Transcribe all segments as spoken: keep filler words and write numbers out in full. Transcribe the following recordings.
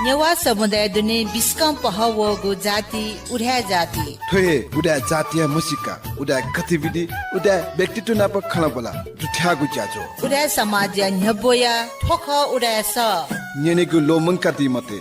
नेवाः समुदाय दुने बिस्कं पहः वःगु जाति उदाय् जाति। थ्व हे उदाय् जातिया म्हसीका, उदाय् गतिविधि, उदाय् व्यक्तित्व नाप खँल्हाबल्हा दुथ्याःगु ज्याझ्वः। उदाय् समाजया न्ह्यब्वया थ्व खः उदाय् सः। न्यनेगु ल्वःमंकादी मते।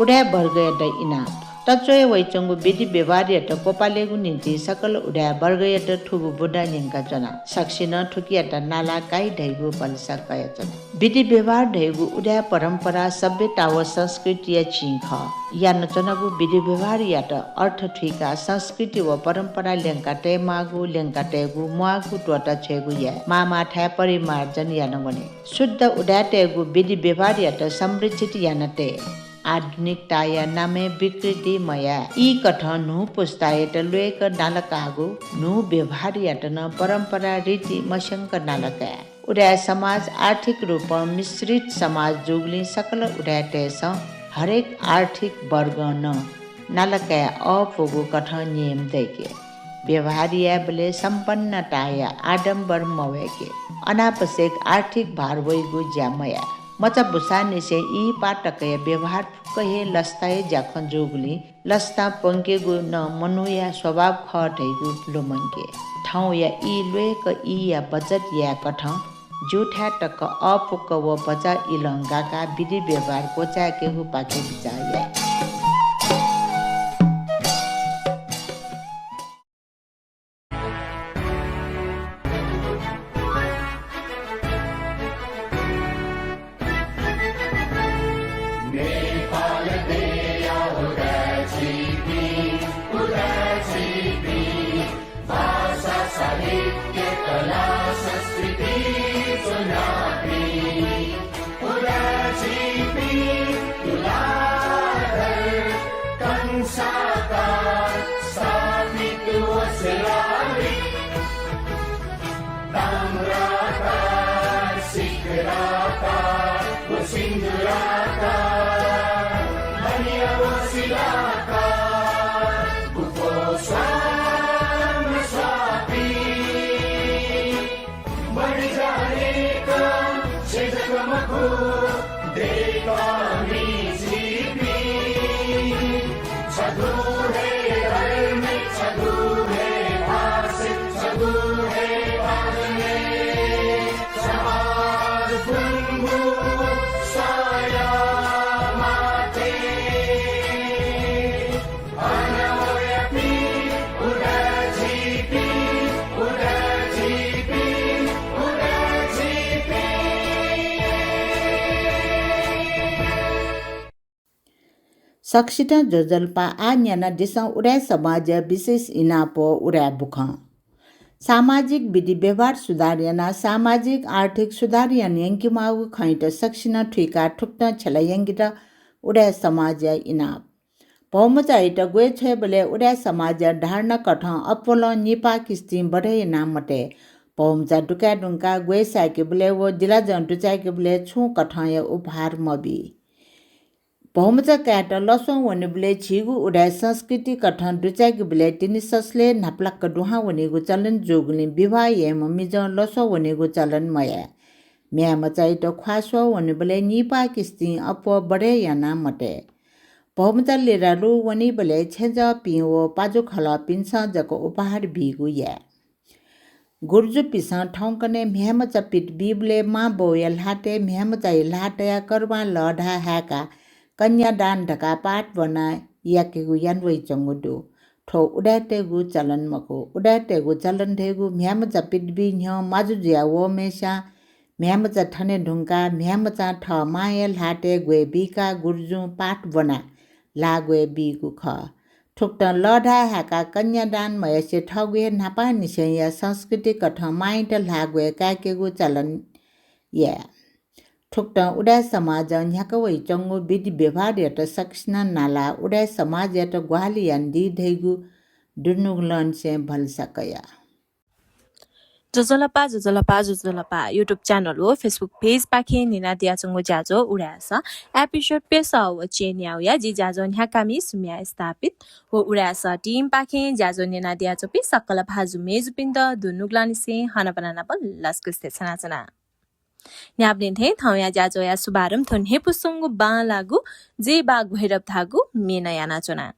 उदाय् वर्गयात इनाप। तच्वया वइच्वंगु विधि व्यवहारयात क्वपालेगु निंतिं सकल उदाय् वर्गयात थुगु बुँदा न्यंकाच्वना। सकसिनं थुकियात नाला काइ धइगु भलसा कयाच्वना। विधि व्यवहार धइगु उदाय् परम्परा सभ्यता व संस्कृतिया चिं खः। यानाच्वनागु विधि व्यवहारयात अर्थ थुइकाः संस्कृति व परम्परा ल्यंका तयेमाःगु, ल्यंका तयेगु, म्वाःगु त्वःता छ्वयेगु याये। माःमाःथाय् परिमार्जन याना वने। शुद्ध उदाय्‌तय्‌गु विधि व्यवहारयात संरक्षित याना तये। आधुनिकताया नामय् विकृति मयाये। ई कथं न्हू पुस्तायात ल्वय्‌क नाला काःगु न्हू व्यवहारयात नं परम्परा रीति मस्यंक नाला काये। उदाय् समाज आर्थिक रूपं मिश्रित समाज जूगुलिं सकल उदाय्‌तय्‌सं हरेक आर्थिक वर्गं नं नाला काये अःपुगु कथं नियम दय्‌के। व्यवहार यायेबलय् सम्पन्नताया आडम्बर मवय्‌के। अनावश्यक आर्थिक भार वइगु ज्या मयाये। मचा बुसांनिसें इहिपाः तकया व्यवहार फुक्क हे लसताया ज्याखँ जूगुलिं लसता प्वंकेगु नं मनूया स्वभाव खः धइगु ल्वःमंके। थौंया ई ल्वय्‌क ईया बचत यायेकथं ज्यूथाय् तक अःपुक व भचा इलं गाकाः विधि व्यवहार क्वचाय्‌केगुपाखे बिचाः याये। नेपाल देया उदाय् झीपिं, उदाय् झीपिं, भाषा, साहित्य, कला, संस्कृति च्वनापिं, उदाय् झीपिं तुलाधर कंसाकार स्थापित व शिलालिपि। ताम्राकार, शिखराकार व सिन्दूराकार, बनिया व शिलाकार, गुफो स्वाम स्वापी। बढी जानेका छेँ जक मखु, देय्‌कामि झीपिं। छगू हे धर्म, छगू हे भाषा, छगू हे भाषा, समाज गुंगू साया माते। सकसितं ज्वजलपा। आः न्यनादिसँ उदाय् समाजया विशेष इनाप व उदाय् बुखँ। सामाजिक विधि व्यवहार सुधार यानाः सामाजिक आर्थिक सुधार याना यंकेमाःगु खँयात सकसिनं थुइकाः थुकथं छ्यला यंकेत उदाय् समाजया इनाप। भौमचायात ग्वय् छ्वयेबलय् उदाय् समाजया धारणा कथं अप्वलं निपाः किस्तिं बढय् याना मते। भौमचा दुकाये धुंकाः ग्वय् साय्‌केबलय् व जिलाजं दुचाय्‌केबलय् छुं कथंया उपहार मबी। भौमचा कायेत लसं वनेबलय् झीगु उदाय् संस्कृति कथं दुचाय्‌केबलय् तिनि ससलय् न्हापालाक दुहां वनीगु चलन जूगुलिं विवाह याइम्ह मिजं लसं वनेगु चलन मयाये। म्ह्याय्‌मचायात ख्वाः स्वः वनेबलय् निपाः किस्तिं अप्वः बढय् याना मते। भौमचा लिरालु वनीबलय् छेँजःपिं व पाजुखलःपिन्सं जक उपहार बीगु याये। गुर्जुपिन्सं थौंकन्हय् म्ह्याय्‌मचा पित बीबलय् मांबौया ल्हातय् म्ह्याय्‌मचाया ल्हाः तयाः करुवां लःधाः हाय्‌काः कन्यादान धकाः पाठ ब्वनाः याकेगु याना वइच्वंगु दु। थ्व उदाय्‌तय्‌गु चलन मखु। उदाय्‌तय्‌गु चलन धइगु म्ह्याय्‌मचा पित बी न्ह्यः माजु जुया वःम्हय्‌सिनं म्ह्याय्‌मचा थने धुंकाः म्ह्याय्‌मचां थः मांया ल्हातय् ग्वय् बीकाः गुर्जुं पाठ ब्वनाः ल्हाः ग्वय् बीगु खः। थुकथं लःधाः हाय्‌काः कन्यादान मयासें थःगु हे न्हापांनिसेंया संस्कृति कथं मांयात ल्हाः ग्वय् काय्‌केगु चलन याये। थुकथं उदाय् समाजं न्ह्याका वइच्वंगु विधि व्यवहारयात सकसिनं नालाः उदाय् समाजयात ग्वाहालि यानादी धइगु दुनुगलंनिसें भलसा कया। ज्वजलपा, ज्वजलपा, ज्वजलपा। YouTube channel व Facebook page पाखें न्यनादियाच्वंगु ज्याझ्वः उदाय् सः episode प्यसः व च्यय् न्याः वया। जि ज्याझ्वः न्ह्याकामि सुम्या स्थापित व उदाय् सः team पाखें ज्याझ्वः न्यनादियाच्वंपिं सकल भाजु मय्‌जुपिन्त दुनुगलंनिसें हनाबना नाप लसकुस देछानाच्वना। न्ह्याबलें थें थौंया ज्याझ्वःया शुभारम्भ थ्व न्ह्यइपुसे च्वंगु बांलाःगु जय बाघ भैरव धाःगु म्ये नं यानाच्वना।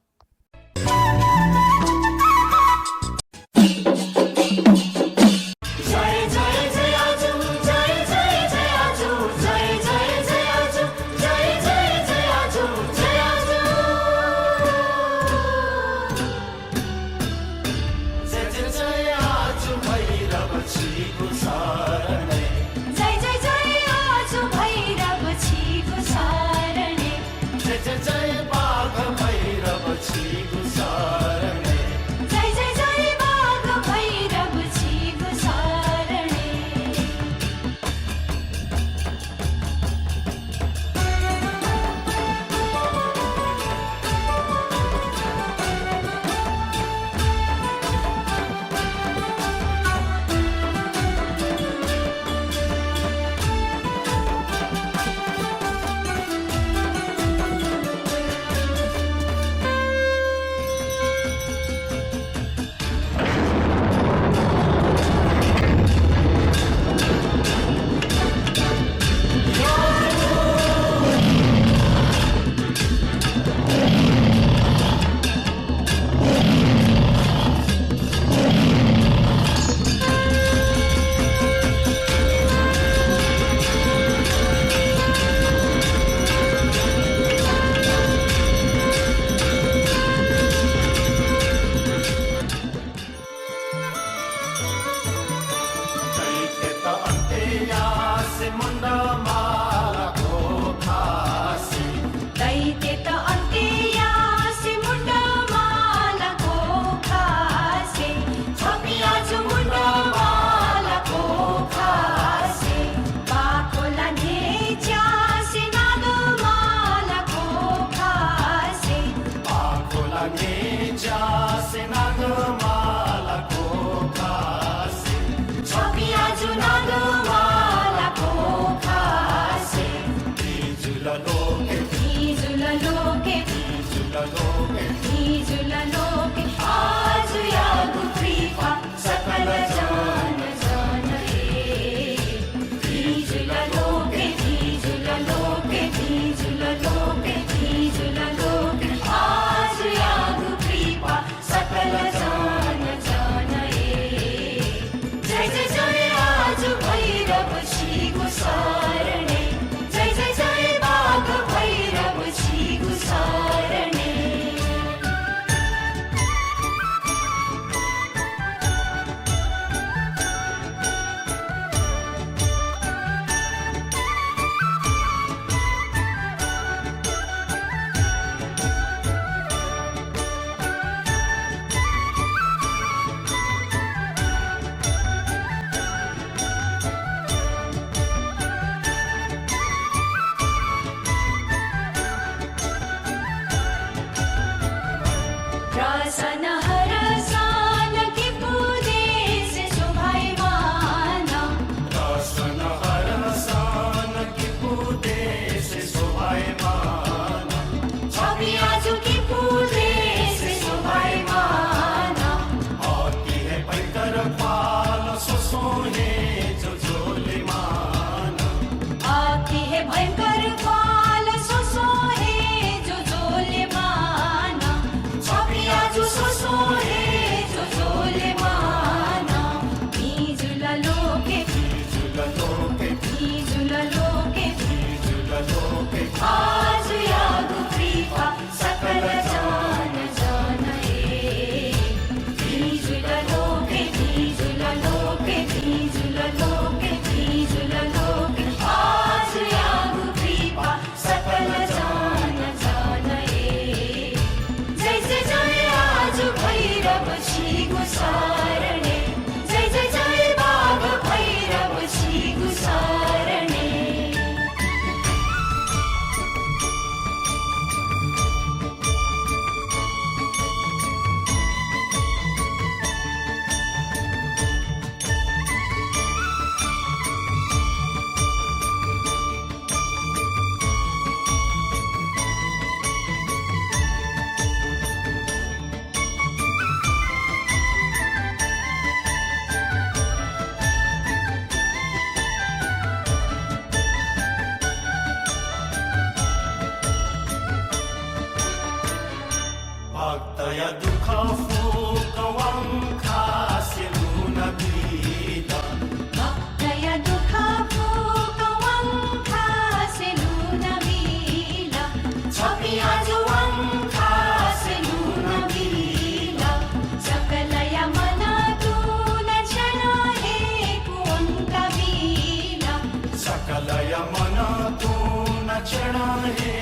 लय मन तुं न क्षण हे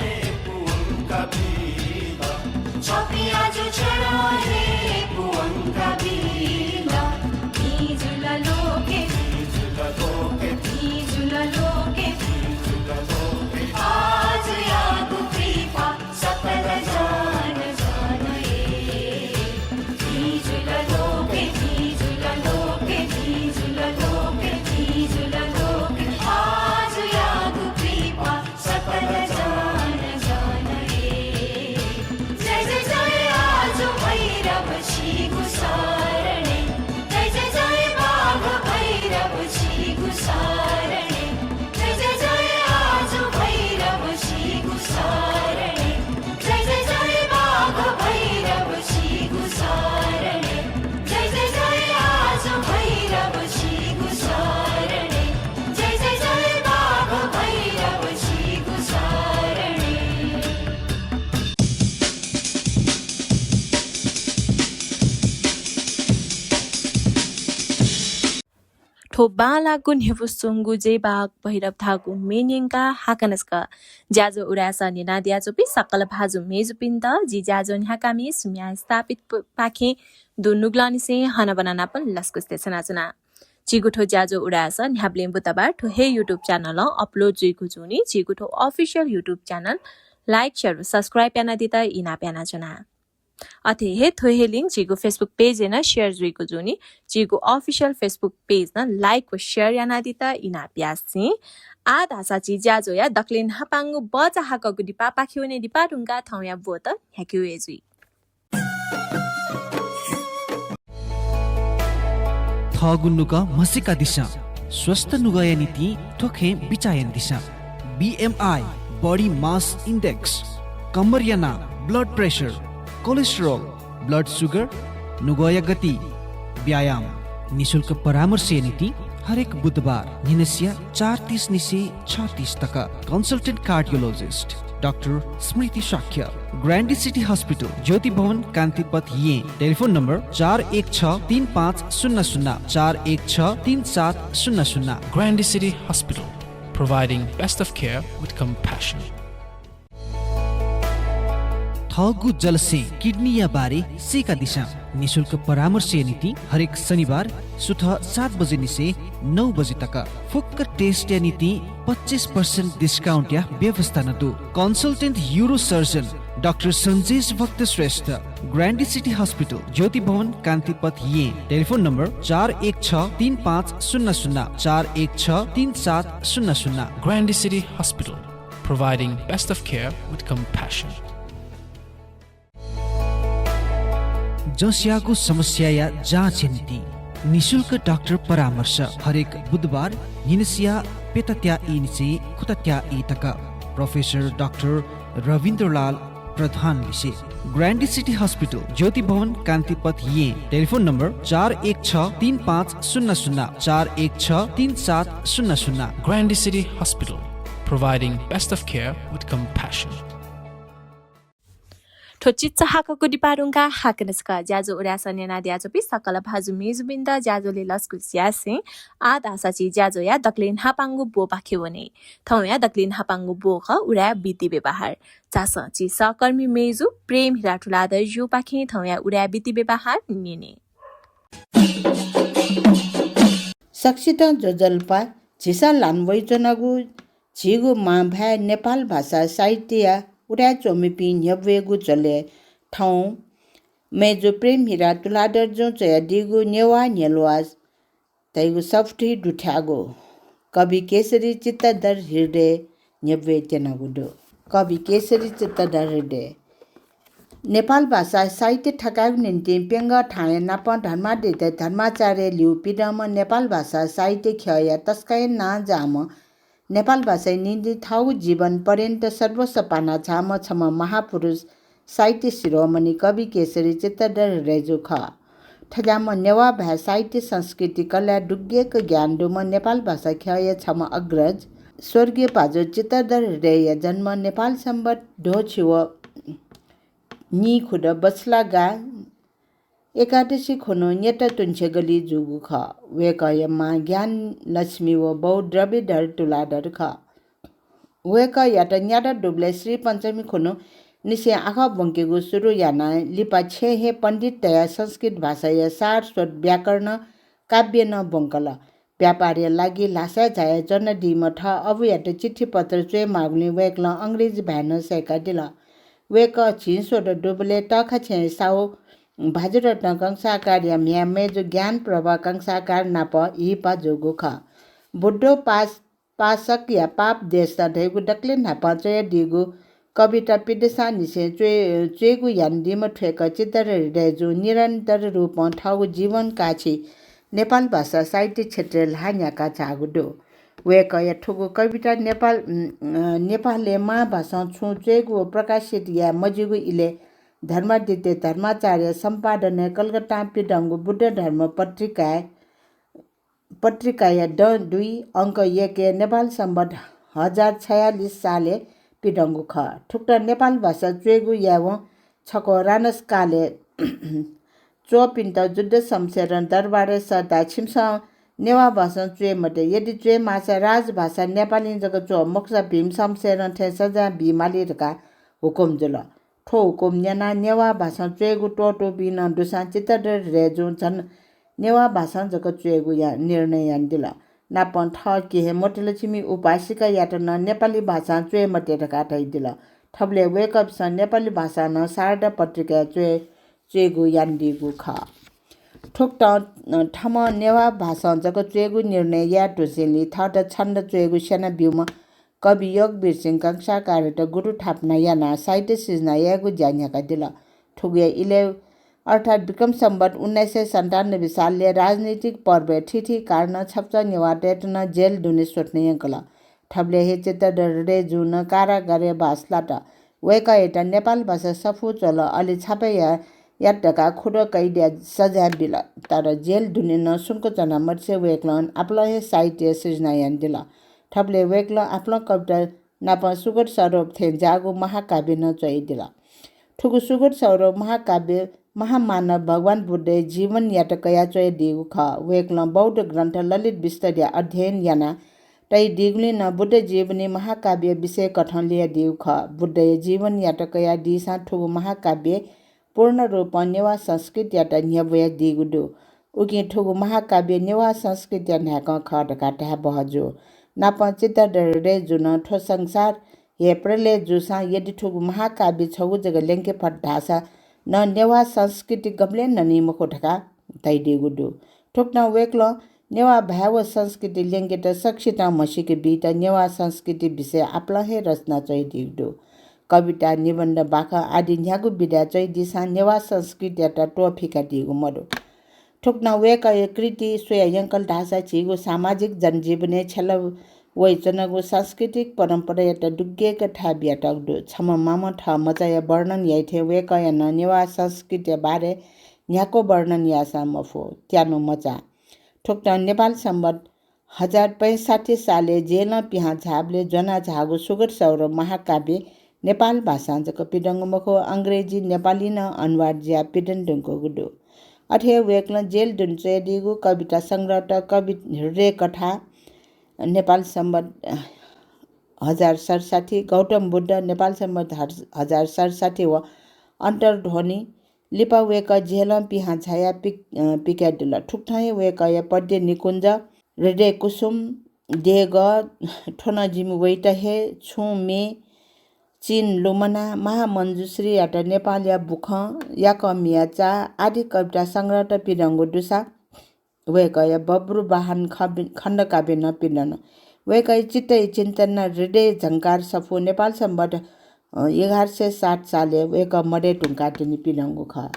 पुवंका बीत। छपिया जो क्षण हे पुवंका बीत। भिजुल लोके, भिजुल लोके, भिजुल लोके, भिजुल लोके। आज यागु कृपा सकल जन जन हे। भिजुल लोके, भिजुल लोके, भिजुल लोके, भिजुल लोके। आज यागु कृपा सकल जन जन हे। जय जय जय आज भैरव छिगु शरणे। जय जय जय बाघ भैरव छिगु शरणे। जय जय जय आज भैरव छिगु शरणे। जय जय जय बाघ भैरव छिगु शरणे। जय जय जय आज भैरव छिगु शरणे। जय जय जय बाघ भैरव छिगु शरणे। थ्व बांलाःगु न्ह्यब्वसुंगु जय बाघ भैरव धाःगु म्ये न्यंकाः हाकनं छकः ज्याझ्वः उदाय् सः न्यनादियाच्वंपिं सकल भाजु मय्जुपिन्त जि ज्याझ्वः न्ह्याकामि सुम्या स्थापित प-, पाखें दुनुगलंनिसें हनाबना नापं लसकुस देछानाच्वना। झीगु थ्व ज्याझ्वः उदाय् सः न्ह्याबलें बुधबार थ्व हे YouTube channel-ं upload जुइगु जूनि। झीगु थ्व official YouTube channel like, share व subscribe यानादीत इनाप यानाच्वना। अथे हे थ्व हे link झीगु Facebook page-य् नं share जुइगु जूनि। झीगु official Facebook page नं like व share यानादीत इनाप यासें आः धाःसा झी ज्याझ्वःया दकलय् न्हापांगु बचा हाकःगु दिपापाखे वने दिपा धुंकाः थौंया ब्वत न्ह्याके वये जुइ। थःगु नुगः म्हसीकादिसँ। स्वस्थ नुगःया निंतिं थ्व खँय् बिचाः यानादिसँ। BMI, body mass index, कम्मरया नाप, blood pressure, cholesterol, blood sugar, नुगःया गति, व्यायाम। निशुल्क परामर्शया निंतिं हरेक बुधबार न्हिनसिया चार तीस निसें छ तीस तक। Consultant cardiologist डाक्टर स्मृति शाक्य, ग्रान्डी सिटी हस्पिटल, ज्योति भवन, कान्तिपथ, येँ। टेलिफोन नम्बर चार एक छ तीन पाँच शून्य शून्य, चार एक छ तीन सात शून्य शून्य। Grande City Hospital, providing best of care with compassion. थःगु जलस्यें किडनीया बारे सीकादिसँ। निशुल्क परामर्शया निंतिं हरेक शनिबार सुथ सात बजे निसें नौ बजे तक। फुक्क test-या निंतिं पच्चिस percent discount-या व्यवस्था नं दु। Consultant urosurgeon डाक्टर सन्जेश भक्त श्रेष्ठ, ग्रान्डी सिटी हस्पिटल, ज्योति भवन, कान्तिपथ, येँ। टेलिफोन नम्बर चार एक छ तीन पाँच शून्य शून्य, चार एक छ तीन सात शून्य शून्य। Grande City Hospital, providing best of care with compassion. जसयागु समस्याया जाँचया निंतिं निशुल्क डाक्टर परामर्श हरेक बुधबार न्हिनसिया प्यतात्या ई निसें खुतात्या ई तक। प्रोफेसर डाक्टर रविन्द्रलाल प्रधान लिसे। ग्रान्डी सिटी हस्पिटल, ज्योति भवन, कान्तिपथ, येँ। टेलिफोन नम्बर चार एक छ तीन पाँच शून्य शून्य, चार एक छ तीन सात शून्य शून्य। Grande City Hospital, providing best of care with compassion. थ्व चिच्चा हाकःगु दिपा धुंकाः हाकनं छकः ज्याझ्वः उदाय् सः न्यनादियाच्वंपिं सकल भाजु मय्जुपिन्त ज्याझ्वलय् लसकुस यासें आः धाःसा झी ज्याझ्वःया दकलय् न्हापांगु ब्वपाखे वने। थौंया दकलय् न्हापांगु ब्व खः उदाय् विधि व्यवहार। झासँ झी सहकर्मी मय्जु प्रेम हिरा तुलाधरजुपाखें थौंया उदाय् विधि व्यवहार न्यने। सकसितं ज्वजलपा। झीसं ल्हाना वयाच्वनागु झीगु मांभाय् नेपाल भाषा साहित्यया उदाय् च्वमिपिं न्ह्यब्वयेगु झ्वलय् थौं मय्जु प्रेम हिरा तुलाधरजुं च्वयादीगु नेवाः न्ह्यलुवा धइगु सफुती दुथ्याःगु कवि केशरी चित्तधर हृदय न्ह्यब्वये त्यनागु दु। कवि केशरी चित्तधर हृदय। नेपाल भाषा साहित्य थकायेगु निंतिं प्यंगः थाय् नापं धर्मादित्य धर्माचार्य ल्यू पिदंम्ह नेपाल भाषा साहित्य ख्यःया तसकं हे नांजाःम्ह नेपाल भाषाया निंतिं थःगु जीवन पर्यन्त सर्वस्व पानाछ्याःम्ह छम्ह महापुरुष साहित्य शिरोमणि कवि केशरी चित्तधर हृदयजु खः। थज्याःम्ह नेवाः भाय् साहित्य संस्कृति कलाय् दुग्यंक ज्ञान दुम्ह नेपाल भाषा ख्यःया छम्ह अग्रज स्वर्गीय भाजु चित्तधर हृदयया जन्म नेपाल संवत् द्वःछि व नीखुद बछलागा एकादशी खुन्हु न्यत तुंछेगली जूगु खः। वय्कःया मां ज्ञानलक्ष्मी व बौ द्रविधर तुलाधर खः। वय्कःयात न्यादँ दुबलय् श्रीपञ्चमी खुन्हु निसें आखः ब्वंकेगु सुरु यानाः लिपा छेँय् हे पण्डित तयाः संस्कृत भाषाया सारस्वत व्याकरण काव्य नं ब्वंकल। व्यापारया लागि ल्हासाय् झायाच्वनादीम्ह थः अबुयात चिठीपत्र च्वयेमाःगुलिं वय्कलं अंग्रेजी भाय् नं सय्कादिल। वय्कः झिंस्वदँ दुबलय् तःखाछेँय् साहु भाजुरत्न कंसाकारया म्ह्याय् मय्जु ज्ञानप्रभा कंसाकार नाप हिपा जूगु खः। बुद्धोपास पासकया पाप देशना धइगु दकलय् न्हापां च्वयादीगु कविता पिदँसांनिसें च्वय्-, च्वय्गु यानादीम्ह थ्वय्कः चित्तधर हृदयजुं निरन्तर रूपं थःगु जीवन काःछि नेपाल भाषा साहित्य क्षेत्रय् ल्हाः न्ह्याका झाःगु दु। वय्कःया थुगु कविता नेपाल, उम्, अ, नेपालय् मांभाषां छुं च्वय्गु व प्रकाशित याये मज्यूगु इलय् धर्मादित्य धर्माचार्य सम्पादनय् कलकत्तां पिदंगु बुद्ध धर्म पत्रिकाय् पत्रिकाया द दुई अंक एकय् नेपाल संवत् हजार छयालिस सालय् पिदंगु खः। थुकथं नेपाल भाषा च्वय्गु यायेवं छक्वः रानस कालय् च्वःपिन्त जुद्ध शमशेरं दरबारय् सःताः छिमिसं नेवाः भाषां च्वये मते, यदि च्वये माःसा राजभाषा नेपालीं जक च्व, मखुसा भीम शमशेरं थें सजाँय बीमाली धकाः हुकुम जुल। थ्व हुकुम न्यनाः नेवाः भाषां च्वय्गु त्वःतूपिं नं दुसां चित्तधर हृदयजुं झन नेवाः भाषां जक च्वय्गु या-, निर्णय यानादिल। नापं थः केहेँ मोटलक्ष्मी उपासिकायात नं नेपाली भाषां च्वये मते धकाः धयादिल। थुबलय् वय्कःपिन्सं नेपाली भाषां नं शारदा पत्रिकाय् च्वये, च्वय्गु यानादीगु खः। थुकथं, अ, थःम्हं नेवाः भाषां जक च्वय्गु निर्णय याये धुंसेंलि थःत छन्द च्वय्गु स्यना ब्यूम्ह कवि योगवीर सिंह कंसाकारयात गुरु थापना यानाः साहित्य सिर्जना यायेगु ज्या न्ह्याकादिल। थुगुया इलय् अर्थात् विक्रम संवत् उन्नाइस सय सन्तानब्बे सालय् राजनीतिक पर्वय् थीथी कारणं छप्चः नेवाःतय्त नं जेल दुने स्वथना यंकल। थुबलय् हे चित्तधर हृदयजुं नं कारागारय् बास लात। वय्कःयात नेपाल भाषा सफू च्वल, अले छापे या-, यात धकाः खुदँ कैदया सजाँय बिल। तर जेल दुने नं सुम्क च्वना मदिसे वय्कलं आपालं हे साहित्य सिर्जना यानादिल। थुबलय् वय्कलं आपालं कविता नाप सुगत सौरभ थें ज्याःगु महाकाव्य नं च्वयादिल। थुगु सुगत सौरभ महाकाव्य महामानव भगवान बुद्धया जीवनयात कयाः च्वयादीगु खः। वय्कलं बौद्ध ग्रन्थ ललित विस्तरया अध्ययन याना तयादीगुलिं नं बुद्ध जीवनी महाकाव्य विषय कथं ल्ययादीगु खः। बुद्धया जीवनयात कयादीसां थुगु महाकाव्य पूर्ण रूपं नेवाः संस्कृतियात न्ह्यब्वयादीगु दु। उकिं थुगु महाकाव्य नेवाः संस्कृतिया न्हाय्कं खः धकाः धाये बहःजू। नापं चित्तधर हृदयजुं नं थ्व संसार हे प्रलय जूसां यदि थुगु महाकाव्य छगू जक ल्यंके फत धाःसा नं नेवाः संस्कृति गबलें ननी मखु धकाः धयादीगु दु। थुकथं वय्कलं नेवाः भाय् व संस्कृति ल्यंकेत सकसितं म्हसीके बीत नेवाः संस्कृति विषय आपालं हे रचना च्वयादीगु दु। कविता, निबन्ध, बाखं आदि न्ह्यागु विधाय् च्वयादीसां नेवाः संस्कृतियात त्वःफिकादीगु मदु। थुकथं वय्कःया कृति स्वयाः यंकल धाःसा झीगु सामाजिक जनजीवनय् छ्यला वयाच्वनागु सांस्कृतिक परम्परायात दुग्यंक थाय् बियातःगु दु। छम्ह मामं थः मचाया वर्णन याइथें वय्कःया नं नेवाः संस्कृतिया बारे न्ह्याक्व वर्णन याःसां मफु, त्यानु मचा। थुकथं नेपाल संवत् हजार पैंसठ्ठी सालय् जेलं पिहां झाःबलय् ज्वना झाःगु सुगत सौरभ महाकाव्य नेपाल भाषां जक पिदंगु मखु, अंग्रेजी, नेपाली नं अनुवाद जुयाः पिदने धुंकूगु दु। अथे हे वय्कलं जेल दुने च्वयादीगु कविता संग्रहत कवि हृदय कथा, नेपाल संवत् हजार सतसट्ठी, गौतम बुद्ध, नेपाल संवत् हर-, हजार सतसट्ठी व अन्तर्ध्वनि, लिपा वय्कः जेलं पिहां झायाः पिक-, अ, पिकादिल। थुकथं हे वय्कःया पद्य निकुञ्ज, हृदय कुसुम, देगः, थ्व नं जिमि वइत हे, छुं मे, चिन लुमना, महामञ्जुश्रीयात नेपालया बुखँ, याकःमिया चाः आदि कविता संग्रहत पिदंगु दुसा वय्कःया बब्रुवाहन खबि-, खण्डकाव्य नं पिदन। वय्कःया चित्तया चिन्तन हृदय झंकार सफू नेपाल संवत्, अ, एघार सय सात सालय् वय्कः मदय् धुंकाः तिनि पिदंगु खः।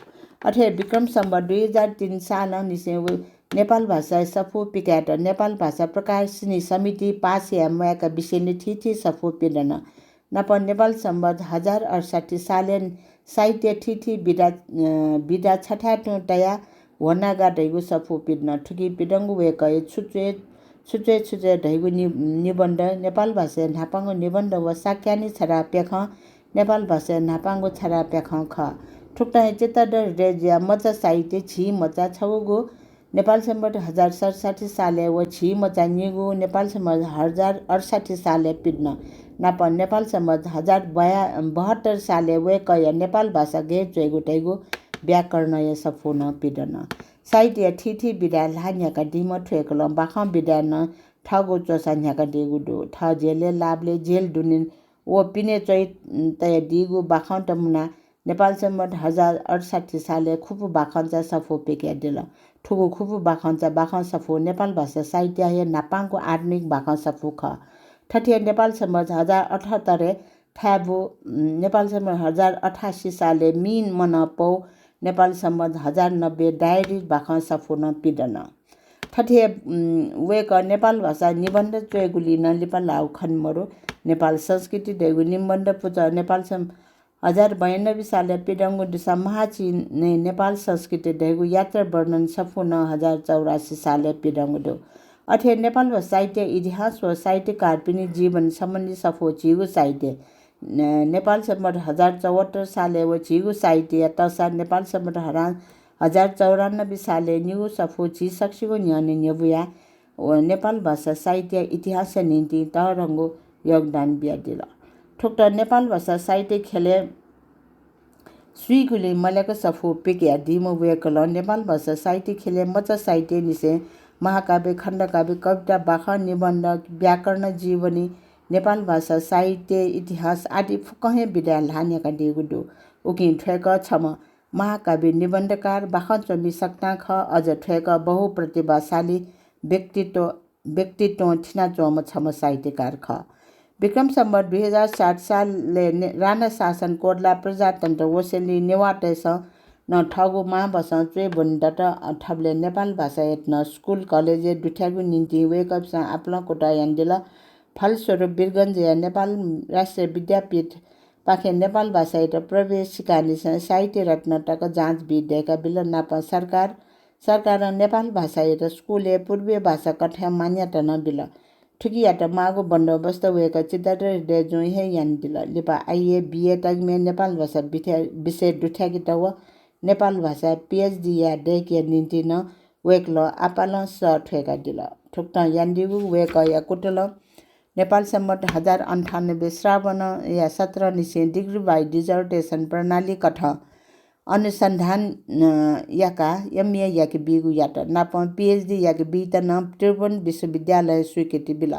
अथे हे विक्रम संवत् दुई हजार तीन सालंनिसें व-, नेपाल भाषाया सफू पिकायेत नेपाल भाषा प्रकाशिनी समिति पास याये म्वायेका विषयलय् थीथी सफू पिदन। नापं नेपाल संवत् हजार अठसट्ठी सालय् साहित्य थीथी विधा, अ, विधा छथाय् तुं तयाः ह्वनागा धइगु सफू पिदन। थुकी पिदंगु वय्कःया छु च्वय्, छु च्वय्, छु च्वय् धइगु नि-, निबन्ध, नेपाल भाषाया न्हापांगु निबन्ध व साक्यानि छथाय् प्याखं नेपाल भाषाया न्हापांगु छथाय् प्याखं खः। थुकथं हे चित्तधर हृदय जुया मचा साहित्य झी मचा छगूगु नेपाल सम्बत हजार सतसट्ठी सालय् व झी मचा निगू नेपाल सम्बत हजार अठसट्ठी सालय् पिदन। नाप नेपाल सम्बत हजार बया-, बहत्तर सालय् वय्‌कःया नेपाल भाषा गय् च्वयेगु धइगु व्याकरणया सफू नं पिदन। साहित्यया थीथी विधाय् ल्हाः न्ह्याकादीम्ह थ्वय्‌कलं बाखं विधाय् नं थःगु च्वसा न्ह्याकादीगु दु। थः जेलय् लाःबलय् जेल दुने व पिने च्वइ तयादीगु बाखंत मुनाः नेपाल सम्बत हजार अठसट्ठी सालय् खुपु बाखंचा सफू पिकयादिल। थुगु खुपु बाखंचा बाखं सफू नेपाल भाषा साहित्यया हे न्हापांगु आधुनिक बाखं सफू खः। थथे नेपाल सम्बत हजार अठहत्तरय् थाय्‌बु, उम्, नेपाल सम्बत हजार अठासी सालय् मि मनः पौ नेपाल सम्बत हजार नब्बे डायरी बाखं सफू नं पिदन। थथे, उम्, वय्‌कः नेपाल भाषा निबन्ध च्वयेगुलिइ नं लिपा लाःगु खने मदु। नेपाल संस्कृति धइगु निबन्ध पुचः नेपाल सं-, हजार बयानब्बे सालय् पिदंगु दुसा महाचिनय् नेपाल संस्कृति धइगु यात्रा वर्णन सफू नं हजार चौरासी सालय् पिदंगु दु। अथे नेपाल भाषा साहित्य इतिहास व साहित्यकारपिनि जीवन सम्बन्धी सफू झीगु साहित्य, न-, नेपाल सम्बत हजार चौहत्तर सालय् व झीगु साहित्यया तःसा नेपाल सम्बत हरा-, हजार चौरानब्बे सालय् निगू सफू झी सकसिगु न्ह्यःने न्ह्यब्वया व नेपाल भाषा साहित्य इतिहासया निंतिं तःधंगु योगदान बियादिल। थुकथं नेपाल भाषा साहित्य ख्यलय् स्वीगुलिं मल्याक सफू पिकयादीम्ह वय्‌कलं नेपाल भाषा साहित्य ख्यलय् मचा साहित्यनिसें महाकाव्य, खण्डकाव्य, कविता, बाखं, निबन्ध, व्याकरण, जीवनी, नेपाल भाषा साहित्य इतिहास आदि फुक्कं हे विधाय् ल्हाः न्ह्याकादीगु दु। उकिं थ्वय्‌कः छम्ह महाकाव्य निबन्धकार, बाखं च्वमि सकतां खः, अझ थ्वय्‌कः बहुप्रतिभाशाली व्यक्तित्व, व्यक्तित्वं थिनाच्वंम्ह छम्ह साहित्यकार खः। विक्रम सम्बत दुई हजार सात सालय् ने-, राणा शासन कोटला प्रजातन्त्र वसेंलि नेवाःतय्‌सं नं थःगु मांभाषां च्वय् ब्वने दत। अ, थुबलय् नेपाल भाषायात नं स्कुल, कलेजय् दुथ्यायेगु निंतिं वय्‌कःपिन्सं आपालं कुतः यानादिल। फलस्वरूप वीरगञ्जया नेपाल राष्ट्रिय विद्यापीठपाखें नेपाल भाषायात प्रवेशिकानिसें साहित्य रत्न तक जाँच बी दय्‌काबिल। नापं सरकार, सरकारं नेपाल भाषायात स्कुलय् पूर्वीय भाषा कथं मान्यता नं बिल। थुकियात माःगु बन्दोबस्त वय्‌कः चित्तधर हृदयजुं हे यानादिल। लिपा आइए, बिए तगिमय् नेपाल भाषा बिथ्या-, विषय दुथ्याकेत व नेपाल भाषाय् पिएचडी याये दय्‌केया निंतिं नं वय्‌कलं आपालं सः थ्वय्‌कादिल। थुकथं यानादीगु वय्‌कःया कुतलं नेपाल सम्बत हजार अन्ठानब्बे श्रावणया सत्रनिसें degree by dissertation प्रणाली कथं अनुसन्धान, अ, याकाः एमए याके बीगु यात। नापं पिएचडी याके बीत नं त्रिभुवन विश्वविद्यालयं स्वीकृति बिल।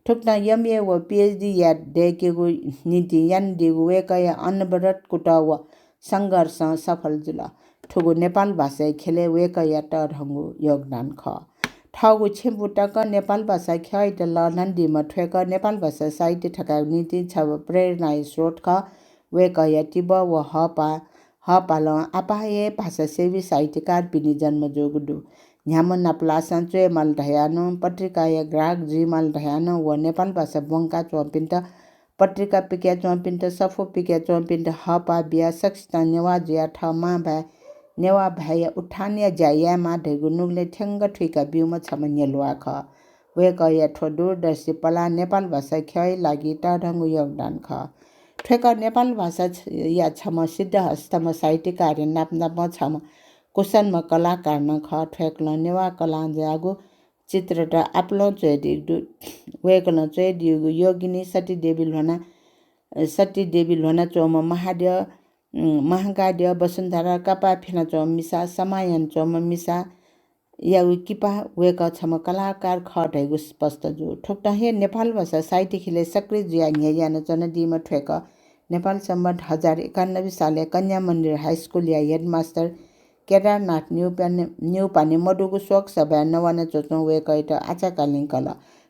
थुकथं एमए व पिएचडी याये दय्‌केगु निंतिं यानादीगु वय्‌कःया अनवरत कुतः व संघर्षं सफल जुल। थुगु नेपाल भाषाया ख्यलय् वय्‌कःया तःधंगु योगदान खः। थःगु छेँबुँ तक नेपाल भाषा ख्यःयात लःल्हानादीम्ह थ्वय्‌कः नेपाल भाषा साहित्य थकायेगु निंतिं छगू प्रेरणाया स्रोत खः। वय्‌कःया तिबः व हःपा-, हःपालं आपाः हे भाषासेवी साहित्यकारपिनि जन्म जूगु दु। न्ह्याम्ह नापलासं च्वयेमाल धयाः नं, पत्रिकाया ग्राहक जुइमाल धयाः नं व नेपाल भाषा ब्वंकाच्वंपिन्त, पत्रिका पिकयाच्वंपिन्त, सफू पिकयाच्वंपिन्त हःपाः बियाः सकसितं नेवाः जुयाः थः मांभाय्, नेवाः भाय्‌या उत्थानया ज्या यायेमाः धइगु नुगलय् थ्यंक थुइका ब्यूम्ह छम्ह न्ह्यलुवा खः। वय्‌कःया थ्व दूरदर्शी पलाः नेपाल भाषा ख्यःया लागि तःधंगु योगदान खः। थ्वय्‌कः नेपाल भाषा छ-, या छम्ह सिद्धहस्तम्ह साहित्यकारया नाप नापं छम्ह कुशलम्ह कलाकार नं खः। थ्वय्‌कलं नेवाः कलां ज्याःगु चित्रत आपालं च्वयादीगु दु। वय्‌कलं च्वयादीगु योगिनी, सतीदेवी ल्ह्वना, सतीदेवी ल्ह्वनाच्वंम्ह महाद्यः, उम्, महाकाद्यः, वसुन्धरा, कापाः फ्यनाच्वंम्ह मिसा, समाः यानाच्वंम्ह मिसा, यागु किपा वय्‌कः छम्ह कलाकार खः धइगु स्पष्ट जू। थुकथं हे नेपाल भाषा साहित्य ख्यलय् सक्रिय जुयाः न्ह्यः यानाच्वनादीम्ह थ्वय्‌कः नेपाल सम्बत हजार एकानब्बे सालय् कन्या मन्दिर हाई स्कुलया हेडमास्टर केदारनाथ न्यौपाने, न्यौपाने मदुगु शोक सभाय् नवाना च्वच्वं वय्‌कःयात आचाकालीन कल।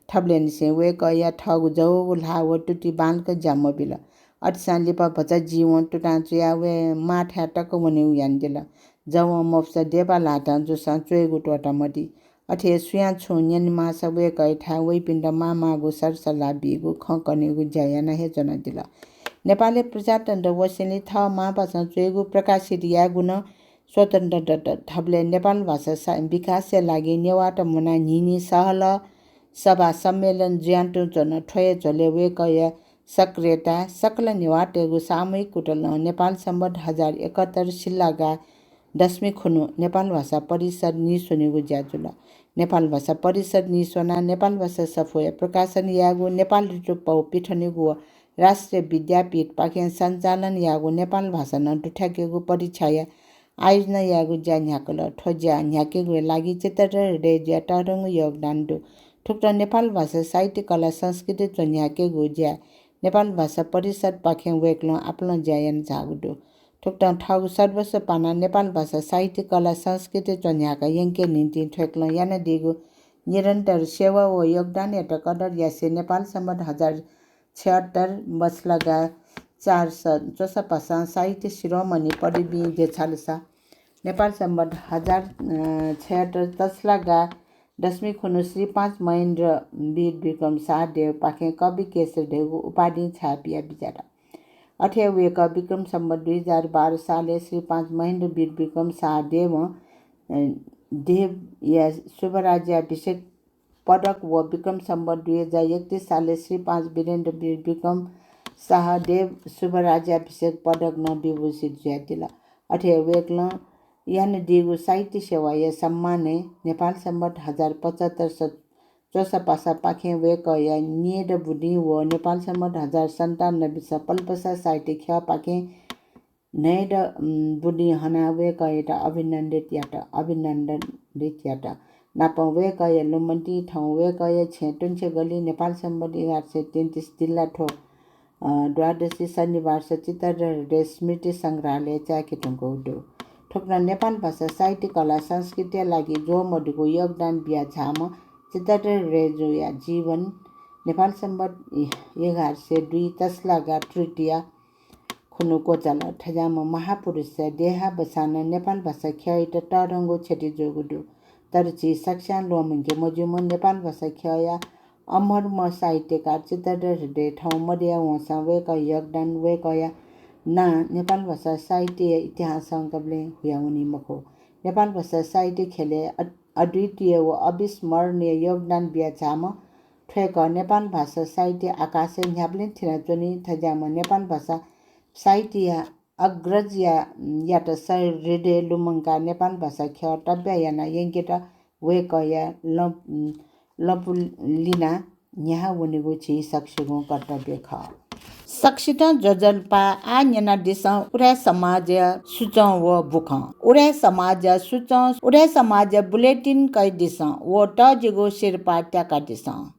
थुबलय्‌निसें वय्‌कःया थःगु जवःगु ल्हाः व तुति बांलाक ज्या मबिल। अथेसां लिपा भचा जीवन तुतां चुयाः वये मांथाय् तक वनेगु यानादिल। जवं मफुसा देवा ल्हातं जूसां च्वयेगु त्वःता मदी। अथे हे सुयां छुं न्यनेमाःसा वय्‌कःयाथाय् वइपिन्त मांमाःगु सरसल्लाह बीगु, खँ कनेगु ज्या याना हे च्वनादिल। नेपालय् प्रजातन्त्र वसेंलि थः मांभाषां च्वयेगु, प्रकाशित यायेगु नं स्वतन्त्र दत। थुबलय् नेपाल भाषा सा-, विकासया लागि नेवाःत मुनाः न्हिं न्हिं सहलह सभा सम्मेलन जुयां तुं च्वन। थ्व हे झ्वलय् वय्‌कःया सक्रियता, सकल नेवाःतय्गु सामूहिक कुतलं नेपाल संवत् हजार एकहत्तर सिल्लागा दशमी खुन्हु नेपाल भाषा परिषद् नीस्वनेगु ज्या जुल। नेपाल भाषा परिषद् नीस्वनाः नेपाल भाषा सफूया प्रकाशन यायेगु, नेपाल ऋतुपौ पिथनेगु व राष्ट्रिय विद्यापीठपाखें सञ्चालन याःगु नेपाल भाषा नं दुथ्याकेगु परीक्षाया आयोजना यायेगु ज्या न्ह्याकल। थ्व ज्या न्ह्याकेगु लागि चित्तधर हृदयजुया तःधंगु योगदान दु। थुकथं नेपाल भाषा, साहित्य, कला, संस्कृति च्वन्ह्याकेगु ज्या नेपाल भाषा परिषद्पाखें वय्कलं आपालं ज्या यानाझाःगु दु। थुकथं थःगु सर्वस्व पानाः नेपाल भाषा, साहित्य, कला, संस्कृति च्वन्ह्याका यंके निंतिं थ्वय्कलं यानादीगु निरन्तर सेवा व योगदानयात कदर यासें नेपाल संवत् हजार छयहत्तर बछलागा चार सय च्वसापासां साहित्य शिरोमणि पदवीं देछालसा नेपाल संवत् हजार, अ, छयहत्तर तछलागा दशमी खुन्हु श्री पाँच महेन्द्र वीर विक्रम शाहदेवपाखें कवि केशर धइगु उपाधिं छाप याये बिज्यात। अथे हे वय्कः विक्रम संवत् दुई हजार बाह्र सालय् श्री पाँच महेन्द्र वीर विक्रम शाहदेवं, अ, देवया शुभराज्याभिषेक पदक व विक्रम संवत् दुई हजार एकतीस सालय् श्री पाँच वीरेन्द्र वीर विक्रम शाहदेव शुभराज्याभिषेक पदक नं विभूषित जुयादिल। अथे हे वय्कलं यानादीगु साहित्य सेवाया सम्मानय् नेपाल संवत् हजार पचहत्तर स-, च्वसापासापाखें वय्कःया न्येदँ बुदिं व नेपाल संवत् हजार सन्तानब्बे स पल्पसा साहित्य ख्यःपाखें न्हय्दँ, उम्, बुदिं हनाः वय्कःयात अभिनन्दित यात, अभिनन्दित यात। नापं वय्कःया लुमन्तिं थौं वय्कःया छेँ तुंछेगली नेपाल संवत् एघार सय तेत्तिस दिल्ला थ्व, अ, द्वादशी शनिबार स चित्तधर हृदय स्मृति संग्रहालय चाय्के धुंकूगु दु। थुकथं नेपाल भाषा, साहित्य, कला, संस्कृतिया लागि ज्वः मदुगु योगदान बिया झाःम्ह चित्तधर हृदयजुया जीवन नेपाल संवत् एघार सय दुई तछलागा तृतीया खुन्हु क्वचाल। थज्याःम्ह महापुरुषया देहावसानं नेपाल भाषा ख्यःयात तःधंगु क्षति जूगु दु। तर झी सकस्यां ल्वःमंके मज्यूम्ह नेपाल भाषा ख्यःया अमरम्ह साहित्यकार चित्तधर हृदय थौं मदया वंसां वय्कःया योगदान, वय्कःया नां नेपाल भाषा साहित्यया इतिहासं कबलें हुयावनी मखु। नेपाल भाषा साहित्य ख्यलय् अ-, अद्वितीय व अविस्मरणीय योगदान बिया झाःम्ह थ्वय्कः नेपाल भाषा साहित्य आकाशय् न्ह्याबलें थिनाच्वनी। थज्याःम्ह नेपाल भाषा साहित्यया अग्रजया, यात सहृदय लुमंकाः नेपाल भाषा ख्यः तब्या यानाः यंकेत वय्कःया लँ-, लँपु लिनाः न्ह्याः वनेगु झी सकसिगुं कर्तव्य खः। सकसितं ज्वजलपा। आः न्यनादिसँ उदाय् समाजया सुचं व बुखँ। उदाय् समाजया सुचं, उदाय् समाजया bulletin कयादिसँ व तःजिगु सिरपाः त्याकादिसँ।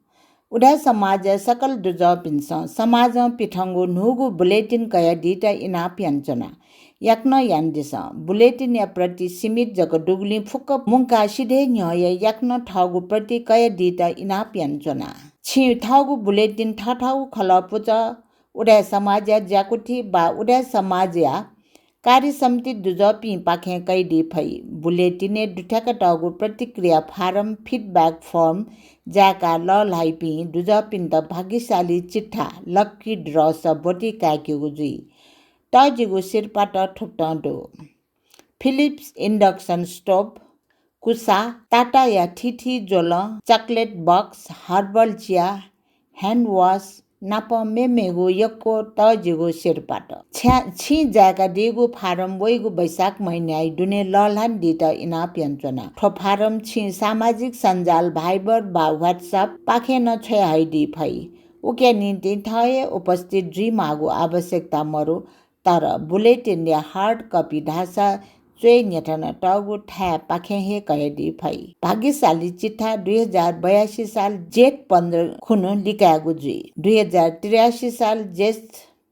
उदाय् समाजया सकल दुजःपिन्सं समाजं पिथंगु न्हूगु bulletin कयादीत इनाप यानाच्वना। याकनं यानादिसँ। Bulletinया प्रति सीमित जक दुगुलिं फुक्क मुंकाः सिधय् न्ह्यः हे याकनं थःगु प्रति कयादीत इनाप यानाच्वना। छिं थःगु bulletin थःथःगु खलः पुचः, उदाय् समाजया ज्याकुथि वा उदाय् समाजया कार्य समिति दुजःपिंपाखें कयादी फइ। Bulletinय् दुथ्याकातःगु प्रतिक्रिया फारम, feedback form, जाय्काः लःल्हाइपिं दुजःपिन्त भाग्यशाली चिट्ठा, lucky draw, स ब्वति काय्केगु जुइ। तःजिगु सिरपाःत थुकथं दु। Philips induction stove, कुसा, टाटाया थीथी ज्वलं, chocolate box, herbal chia, hand wash नापं मेमेगु यक्व तःजिगु सिरपाःत। छ्या-, छिं जाय्कादीगु फारम वइगु वैशाख महिनाया दुने लःल्हानादीत इनाप यानाच्वना। थ्व फारम छिं सामाजिक सञ्जाल Viber वा WhatsApp पाखें नं छ्वयाहयादी फइ। उकिया निंतिं थः हे उपस्थित जुइमाःगु आवश्यकता मरु। तर bulletinया hard copy धाःसा च्वय् न्ह्यथनातःगु थाय्पाखें हे कयादी फइ। भाग्यशाली चिट्ठा दुई हजार बयासी साल जेठ पन्ध्र खुन्हु लिकायेगु जुइ। दुई हजार त्रियासी साल जेठ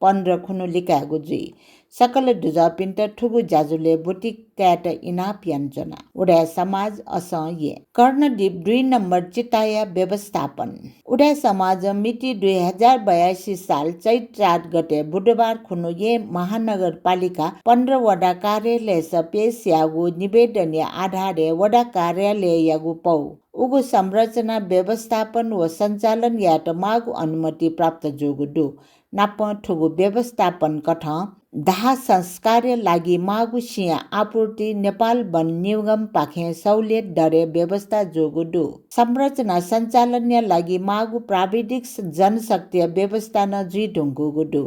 पन्ध्र खुन्हु लिकायेगु जुइ। सकल दुजःपिन्त थुगु ज्याझ्वलय् ब्वति कायेत इनाप यानाच्वना। उदाय् समाज असं येँ। कर्णदीप दुई नम्बर चिताया व्यवस्थापन। उदाय् समाजं मिति दुई हजार बयासी साल चैत चार गते बुधबार खुन्हु येँ महानगरपालिका पन्ध्र वडा कार्यालयस पेश याःगु निवेदनया आधारय् वडा कार्यालययागु पौ उगु संरचना व्यवस्थापन व सञ्चालन यायेत माःगु अनुमति प्राप्त जूगु दु। नापं थुगु व्यवस्थापन कथं दाह संस्कारया लागि माःगु सिँया आपूर्ति नेपाल वन निगमपाखें सहुलियत दरय् व्यवस्था जूगु दु। संरचना सञ्चालनया लागि माःगु प्राविधिक स-, जनशक्तिया व्यवस्था नं जुइधुंकूगु दु।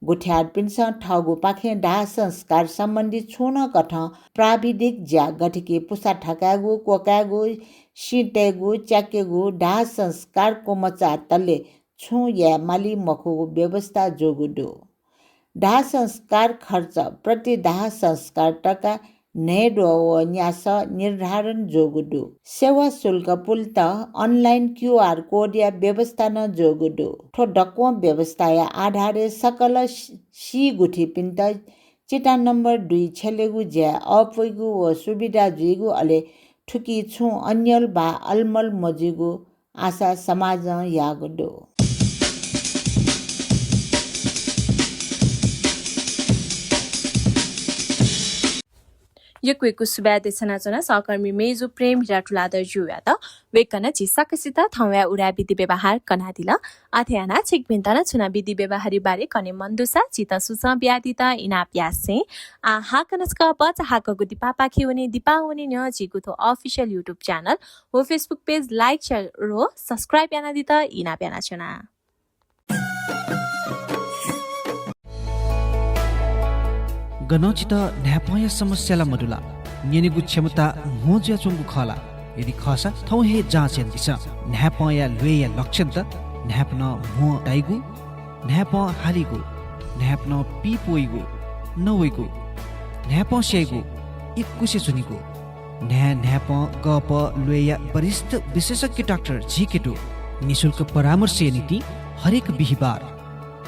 गुथियारपिन्सं थःगुपाखें दाह संस्कार सम्बन्धी छुं नं कथं प्राविधिक ज्या गथेकि पुसा थकायेगु, क्वकायेगु, सिँ तयेगु, च्याकेगु, दाह संस्कार क्वमचाःतले छुं याये माली मखुगु व्यवस्था जूगु दु। दाह संस्कार खर्च प्रति दाह संस्कार तका न्हय्द्वः व न्यासः निर्धारण जूगु दु। सेवा शुल्क पुलेत online QR code या व्यवस्था नं जूगु दु। थ्व दक्वं व्यवस्थाया आधारय् सकल सी-, सी गुथिपिन्त चिता नम्बर दुई छ्यलेगु ज्याय् अःपुइगु व सुविधा जुइगु, अले थुकी छुं अन्यल वा अलमल मजुइगु आशा समाजं याःगु दु। यक्व यक्व सुभाय् देछानाच्वना सहकर्मी मेजु प्रेम हिरा तुलाधर ज्यूयात। वय्कलं झी सकसित थौंया उराय् विधि व्यवहार कनादिल। अथे यानाः छिकपिन्त नं छुं नं विधि व्यवहारया बारे कने मन दुसा झीत सुचं बियादीत इनाप यासें। आः हाकनं छकः भचा हाकःगु दिपापाखे वने, दिपा वने न्ह्यः झीगु थ्व official YouTube channel व Facebook page like, share व subscribe यानादीत इनाप यानाच्वना। गनं छित न्हाय्पंया समस्या ला मदु ला? न्यनेगु क्षमता म्हो जुयाच्वंगु खः ला? यदि खःसा थौं हे जाँच यानादिसँ। न्हाय्पंया ल्वय्या लक्षणत न्हाय्पनं म्हो ताइगु, न्हाय्पं हालीगु, न्हाय्पनं पीप वइगु, नवइगु, न्हाय्पं स्याइगु, इकुसे च्वनीगु, न्हाय् न्हाय्पं गःपः ल्वय्या वरिष्ठ विशेषज्ञ डाक्टर झीके दु। निशुल्क परामर्शया निंतिं हरेक बिहिबार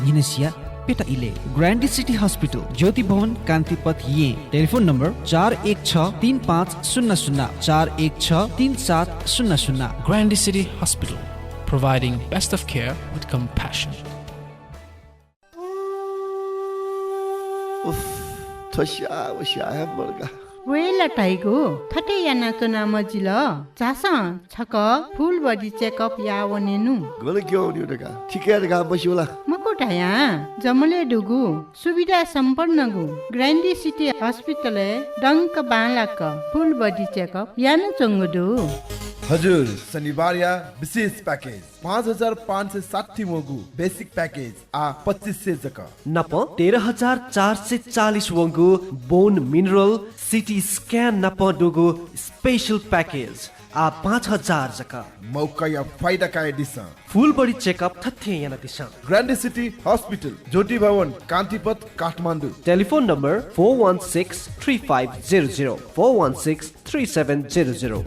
न्हिनसिया प्यता इलय्। Grande City Hospital, ज्योति भवन, कान्तिपथ, येँ। Telephone number चार एक छ तीन पाँच शून्य शून्य, चार एक छ तीन सात शून्य शून्य। Grande City Hospital, providing best of care with compassion. उफ, थ्व स्याः व स्याः हे मदुका। वय् ला धाइगु, थथे यानाच्वना मजिल। झासँ छकः full body checkup याः वनेनु। गन क्यं वनेगु धकाः, थिकय् धकाः मस्यू ला? मखु धयां, जमलय् दुगु, सुविधा सम्पन्नगु Grande City Hospital-य् दंक बांलाक full body checkup यानाच्वंगु दु। हजुर, शनिबारया विशेष package। पाँच हजार पाँच सय साठी वंगु basic package आः पच्चिस सय जक। नापं तेह्र हजार चार सय चालिस वंगु bone mineral, CT scan नापं दुगु special package आः पाँच हजार जक। मौकाया फाइदा कयादिसँ। Full body checkup थथें यानादिसँ। Grande City Hospital, ज्योति भवन, कान्तिपथ, Kathmandu. Telephone number four one six three five zero zero, four one six three seven zero zero।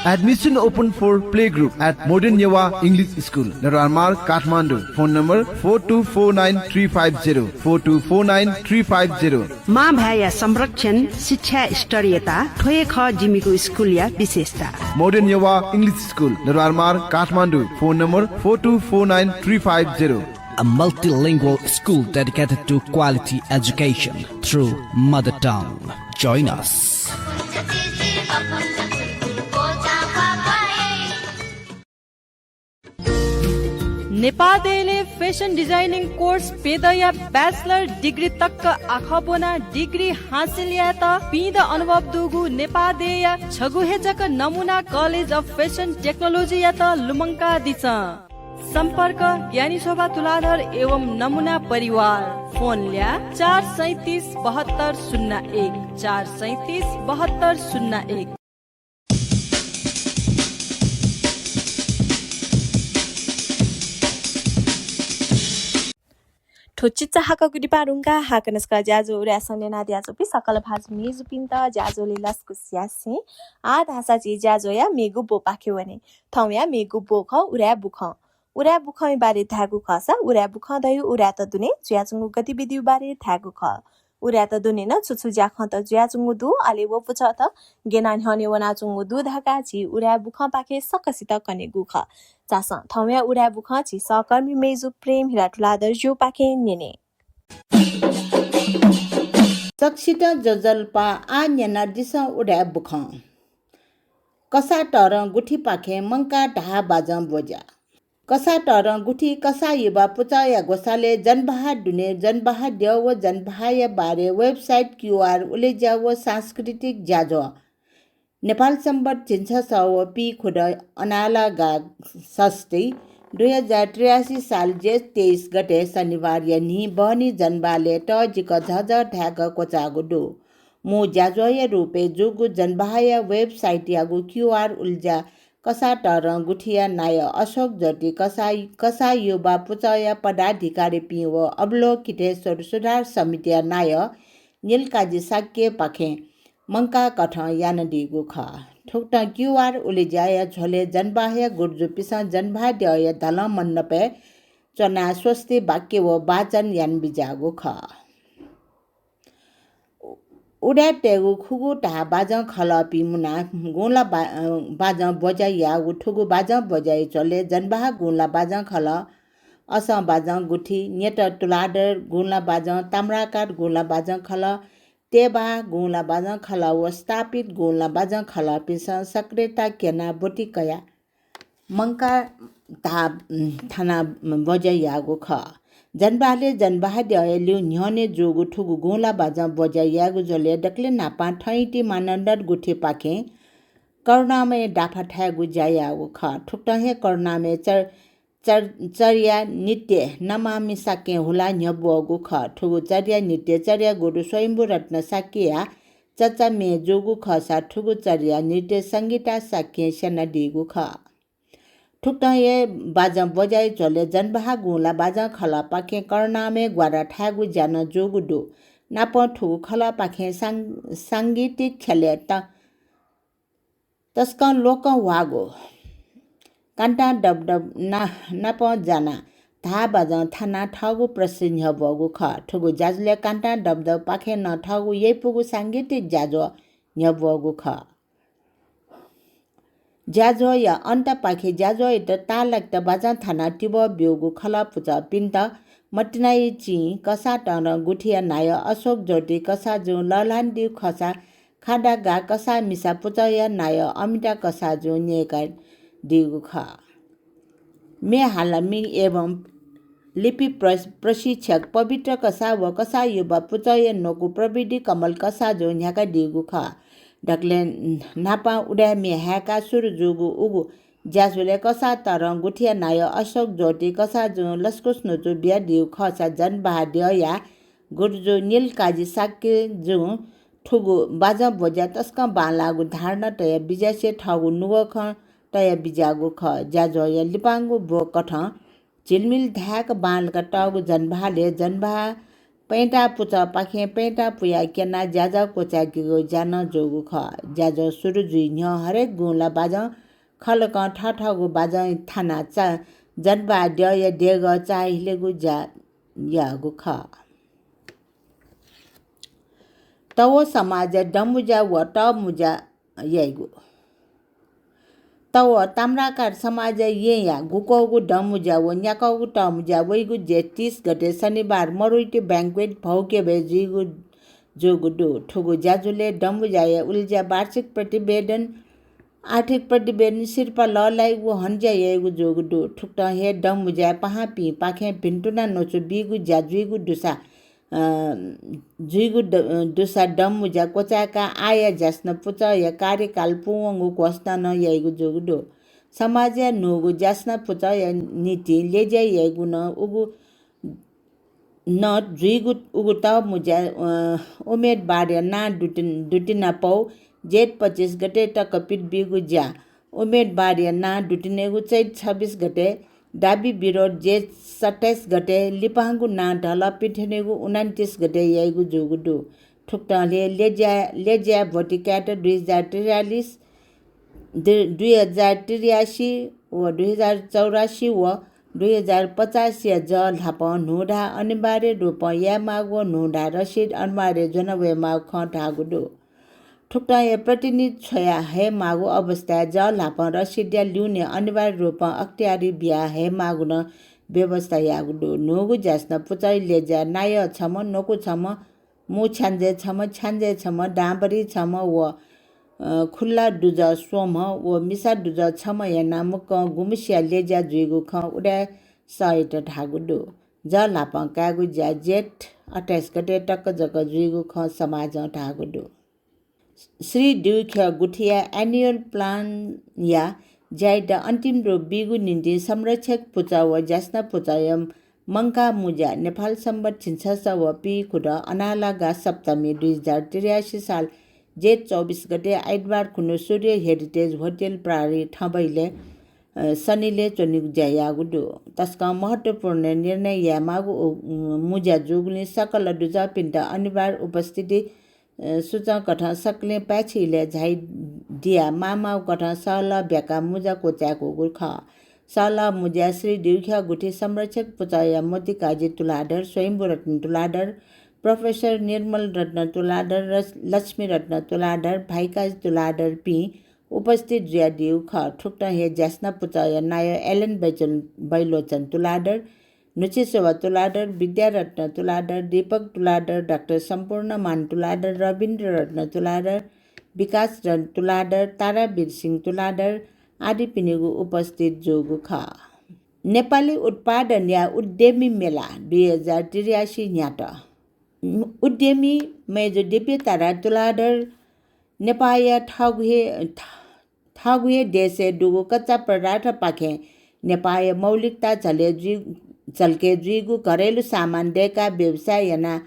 Admission open for playgroup at Modern Newa English School, Darbarmarg, Kathmandu. Phone number four two four nine three five zero, four two four nine three five zero। मां भाय्‌या संरक्षण, शिक्षा स्तरीयता, थ्व हे खः जिमिगु स्कुलया विशेषता। Modern Newa English School, Darbarmarg, Kathmandu. Phone number four two four nine three five zero। A multilingual school dedicated to quality education through mother tongue. Join us. नेपाः देय्‌लय् fashion designing course प्यदँया bachelor degree तक आखः ब्वनाः degree हासिल यायेत पिदँ अनुभव दुगु नेपाः देय्‌या छगू हे जक नमुना College of Fashion Technology-यात लुमंकादिसँ। सम्पर्क, ज्ञानी शोभा तुलाधर एवं नमुना परिवार। फोन ल्याः, चार सैँतिस बहत्तर शून्य एक, चार सैँतिस बहत्तर शून्य एक। थ्व चिचा हाकःगु दिपाः धुंकाः हाकनं छकः ज्याझ्वः उराय् सः न्यनादियाच्वंपिं सकल भाजु मय्‌जुपिन्त ज्याझ्वलय् लसकुस यासें आः धाःसा झी ज्याझ्वःया मेगु ब्वपाखे वने। थौंया मेगु ब्व खः उराय् बुखँ। उराय् बुखँया बारे धायेगु खःसा उराय् बुखँ धइगु उराय्‌त दुने जुयाच्वंगु गतिविधिया बारे धायेगु खः। उराय्‌त दुने नं छु छु ज्याखँत जुयाच्वंगु दु, अले व पुचःत गय् यानाः न्ह्यःने वनाच्वंगु दु धकाः झी उराय् बुखँपाखें सकसित कनेगु खः। झासँ थौंया उराय् बुखँ झी सहकर्मी मय्‌जु प्रेम हिरा तुलाधरजुपाखें न्यने। सकसितं ज्वजलपा, आः न्यनादिसँ उराय् बुखँ। कसाः तःधं गुथिपाखें मंकाः धाः बाजं ब्वज्या। कसाः तःधं गुथि कसाः युवा पुचःया ग्वसालय् जनबहाः दुने, जनबहाः द्यः व जनबहाःया बारे website, QR, उलेज्या व सांस्कृतिक ज्याझ्वः। नेपाल संवत् झिंछसः व पीखुदँ अनाला गा षष्ठी, दुई हजार त्रियासी साल जेठ तेइस गते शनिबारया न्हि बहनी जनबहालय् तःजिक झःझः धाय्क क्वचाःगु दु। मू ज्याझ्वःया रूपय् जूगु जनबहाःया website-यागु QR उलेज्या कसाः तःधं गुथिया नायः अशोक ज्योति कसाः, कसाः युवा पुचःया पदाधिकारीपिं व अवलोकितय् स्वरु सुधार समितिया नायः नीलकाजी शाक्यपाखें मंकाः कथं यानादीगु खः। थुकथं QR उलेज्याया झ्वलय् जनबहाःया गुर्जुपिसं जनबहाः द्यःया धलं मण्डपय् च्वनाः स्वस्ति वाक्य व वाचन यानाबिज्याःगु खः। उदाय्‌तय्‌गु खुगू धाः बाजं खलःपिं मुनाः गुँला बा-, अ, बाजं ब्वज्या याःगु। थुगु बाजं ब्वज्याया झ्वलय् जनबहाः गुँला बाजं खलः, असं बाजं गुथि, न्यत तुलाधर गुँला बाजं, ताम्राकार गुँला बाजं खलः, तेबहाः गुँला बाजं खलः व स्थापित गुँला बाजं खलःपिन्सं सक्रियता क्यनाः ब्वति कयाः मंकाः धाः, उम्, थानाः ब्वज्या याःगु खः। जनबहालय् जनबहाः द्यःया ल्यू न्ह्यःने जूगु थुगु गुँला बाजं ब्वज्या यायेगु झ्वलय् दकलय् न्हापां थँहिति मानन्धर गुथिपाखें करुणामय दाफा थायेगु ज्या याःगु खः। थुकथं हे करुणामय चर-, चर-, चर्या नृत्य नमामि शाक्यं हुलाः न्ह्यब्वःगु खः। थुगु चर्या नृत्य चर्या गुरु स्वयम्भू रत्न शाक्यया चचा म्ये जूगु खःसा थुगु चर्या नृत्य संगीता शाक्यं स्यनादीगु खः। थुकथं हे बाजं ब्वज्याया झ्वलय् जनबहाः गुँला बाजं खलःपाखें करुणामय ग्वारा थायेगु ज्या नं जूगु दु। नापं थुगु खलःपाखें सां-, सांगीतिक ख्यलय् त-, तसकं लोकंह्वाःगु कान्तां दबदब ना-, नापं जानाः धाः बाजं थानाः थःगु प्रसिद्धि न्ह्यब्वःगु खः। थुगु ज्याझ्वलय् कान्तां दबदबपाखें नं थःगु यइपुगु सांगीतिक ज्याझ्वः न्ह्यब्वःगु खः। ज्याझ्वःया अन्तपाखे ज्याझ्वःयात ताःलाकेत बाजं थानाः तिबः ब्यूगु खलः पुचःपिन्त मतिनाया चिं कसाः तःधं गुथिया नायः अशोक ज्योति कसाःजुं लःल्हानादीगु खःसा खादा गाः कसाः मिसा पुचःया नायः अमिता कसाःजुं न्यय्कादीगु खः। म्ये हालामि एवं लिपि प्र-, प्रशिक्षक पवित्र कसाः व कसाः युवा पुचःया न्वकू प्रविधि कमल कसाःजुं न्ह्याकादीगु खः। दकलय् न्हापां उदाय् म्ये हाय्काः सुरु जूगु उगु ज्याझ्वलय् कसाः तःधं गुथिया नायः अशोक ज्योति कसाःजुं लसकुस न्हुचु बियादीगु खःसा जनबहाः द्यःया गुरुजु नीलकाजी शाक्यजुं थुगु बाजं ब्वज्या तसकं बांलाःगु धारणा तया बिज्यासें थःगु नुगः खँ तया बिज्याःगु खः। ज्याझ्वःया लिपांगु ब्व कथं झिलमिल धाय्क बांलाक तःगु जनबहालय् जनबहाः पैंता पुचःपाखें पैंता पुयाः क्यनाः ज्याझ्वः क्वचाय्केगु ज्या नं जूगु खः। ज्याझ्वः सुरु जुइ न्ह्यः हरेक गुँला बाजं खलकं थःथःगु बाजं थानाः चा-, जनबहाः द्यःया देगः चाःहिलेगु ज्या याःगु खः। तवः समाजय् दँमुँज्या व तःमुँज्या याइगु। तवः ताम्राकार समाजय् येँया गुकःगु दँमुँज्या व न्याकःगु तःमुँज्या वइगु जेठ तीस गते शनिबार मरुइति banquet भौकेबय् जुइगु, जूगु दु। थुगु ज्याझ्वलय् दँमुँज्याया उलेज्या वार्षिक प्रतिवेदन, आर्थिक प्रतिवेदन, सिरपाः लःल्हाइगु व हनेज्या याइगु जूगु दु। थुकथं हे दँमुँज्याय् पाहांपिंपाखें भिन्तुना न्वचु बीगु ज्या जुइगु दुसा, अ, जुइगु द-, दुसा दँमुँज्या क्वचाय्काः आःया ज्यासना पुचःया कार्यकाल पूवंगु घोषणा नं याइगु जूगु दु। समाजया न्हूगु ज्यासना पुचःया निंतिं लेज्या याइगु नं उगु नं जुइगु उगु तःमुँज्या, अ, उमेदवारया नां दुतिन-, दुतिनापौ जेठ पच्चिस गते तक पित बीगु ज्या। उमेदवारया नां दुतिनेगु चैत छब्बिस गते, दाबी विरोध जेठ सत्ताइस गते, लिपांगु नां ढल पिथनेगु उनन्तिस गते याइगु जूगु दु। थुकथं हे लेज्या, लेज्या ब्वति कायेत दुई हजार त्रियालिस, दु-, दुई हजार त्रियासी व दुई हजार चौरासी व दुई हजार पचासया जः ल्हापं न्हूधाः अनिवार्य रूपं यायेमाःगु व न्हूधाः रसिद अनिवार्य ज्वना वयेमाःगु खँ धाःगु दु। थुकथं हे प्रतिनिधि छ्वया हयेमाःगु अवस्थाय् जः ल्हापं रसिदया ल्यूने अनिवार्य रूपं अख्तियारी बिया हयेमाःगु नं व्यवस्था याःगु दु। न्हूगु ज्यासना पुचःया लेज्या नायः छम्ह, न्वकू छम्ह, मू छ्याञ्जे छम्ह, छ्याञ्जे छम्ह, दांभरि छम्ह व अ, खुल्ला दुजः स्वम्ह व मिसा दुजः छम्ह यानाः मुक्कं गुम्हसिया लज्या जुइगु खँ उदाय् सःयात धाःगु दु। जःलापं कायेगु ज्या जेठ अट्ठाइस गते तक जक जुइगु खँ समाजं धाःगु दु। श्री दिउख्यः गुथिया annual plan या ज्यायात अन्तिम रूप बीगु निंतिं संरक्षक पुचः व ज्यासना पुचःया मंकाः मुँज्या नेपाल संवत् झिंछसः व पीखुदँ अनालागा सप्तमी दुई हजार त्रियासी साल जेठ चौबिस गते आइतबार खुन्हु सूर्य Heritage Hotel प्रारी थबइले, अ, सनिलय् च्वनेगु ज्या याःगु दु। तसकं महत्त्वपूर्ण निर्णय यायेमाःगु उ, उम्, मुँज्या जूगुलिं सकल दुजःपिन्त अनिवार्य उपस्थिति अ, सूचंकथं सकलें पाय्छि इलय् झायादिया माःमाःगु कथं सहलह ब्याकाः मुँज्या क्वचायेकूगु खः। सहलह मुँज्याय् श्री दिउख्यः गुथि संरक्षक पुचःया मोतीकाजी तुलाधर, स्वयम्भूरत्न तुलाधर, प्रोफेसर निर्मलरत्न तुलाधर, रस-, लक्ष्मीरत्न तुलाधर, भाइकाजी तुलाधरपिं उपस्थित जुयादीगु खः। थुकथं हे ज्यासना पुचःया नायः एलेन बैचन-, बैलोचन तुलाधर, नुचिसेवा तुलाधर, विद्यारत्न तुलाधर, दीपक तुलाधर, डाक्टर सम्पूर्ण मान तुलाधर, रविन्द्र रत्न तुलाधर, विकास रत्न तुलाधर, तारावीर सिंह तुलाधर आदिपिनिगु उपस्थित जूगु खः। नेपाली उत्पादनया उद्यमी मेला दुई हजार त्रियासी न्ह्यात। उद्यमी मय्जु दिव्यतारा तुलाधर नेपाःया थःगु हे, थ-, थःगु हे देशय् दुगु कच्चा पदार्थपाखें नेपाःया मौलिकता झले जुइ-, झल्के जुइगु घरेलु सामान दय्काः व्यवसाय यानाः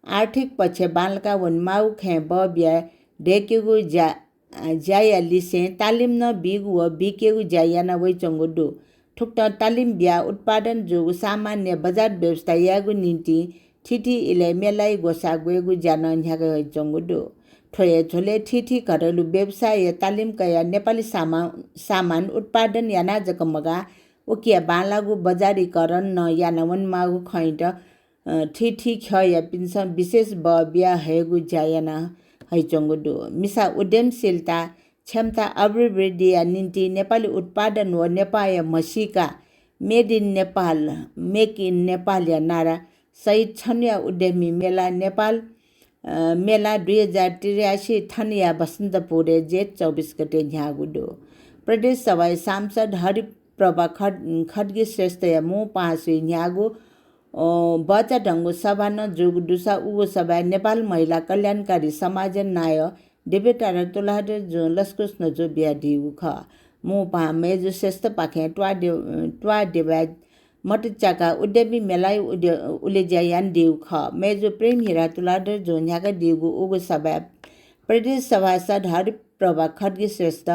आर्थिक पक्षय् बांलाका वनेमाःगु खँय् बः बियाः दय्केगु ज्या, ज्याया लिसें तालिम नं बीगु व बीकेगु ज्या याना वइच्वंगु दु। थुकथं तालिम बियाः उत्पादन जूगु सामानया बजार व्यवस्था यायेगु निंतिं थीथी इलय् मेलाया ग्वसाः ग्वयेगु ज्या नं न्ह्याका हइच्वंगु दु। थ्व हे झ्वलय् थीथी घरेलु व्यवसायया तालिम कयाः नेपाली सामा-, सामान उत्पादन यानाः जक मगाः, उकिया बांलाःगु बजारीकरण नं याना वनेमाःगु खँयात, अ, थीथी ख्यःयापिन्सं विशेष बः बिया हयेगु ज्या याना हइच्वंगु दु। मिसा उद्यमशीलता क्षमता अभिवृद्धिया निंतिं नेपाली उत्पादन व नेपाःया म्हसीका Made in Nepal, Make in Nepal या नारा सहित छन्हुया उद्यमी मेला नेपाल, अ, मेला दुई हजार त्रियासी थनया बसन्तपुरय् जेठ चौबिस गते न्ह्याःगु दु। प्रदेश सभाया सांसद हरिप्रभा खड-, खड्गी श्रेष्ठया मू पाहांसुइ न्ह्याःगु, अ, बचाधंगु सभा नं जूगु दुसा उगु सभाय् नेपाल महिला कल्याणकारी समाजया नायः दिव्यतारा तुलाधर जुं लसकुस न्वचु बियादीगु खः। मू पाहां मय्जु श्रेष्ठपाखें त्वाः दे-, त्वाः देवाय् मत च्याकाः उद्यमी मेलाया उद्य-, उलेज्या यानादीगु खः। मय्जु प्रेम हिरा तुलाधर जुं न्ह्याकादीगु उगु सभाय् प्रदेश सभासद हरिप्रभा खड्गी श्रेष्ठ,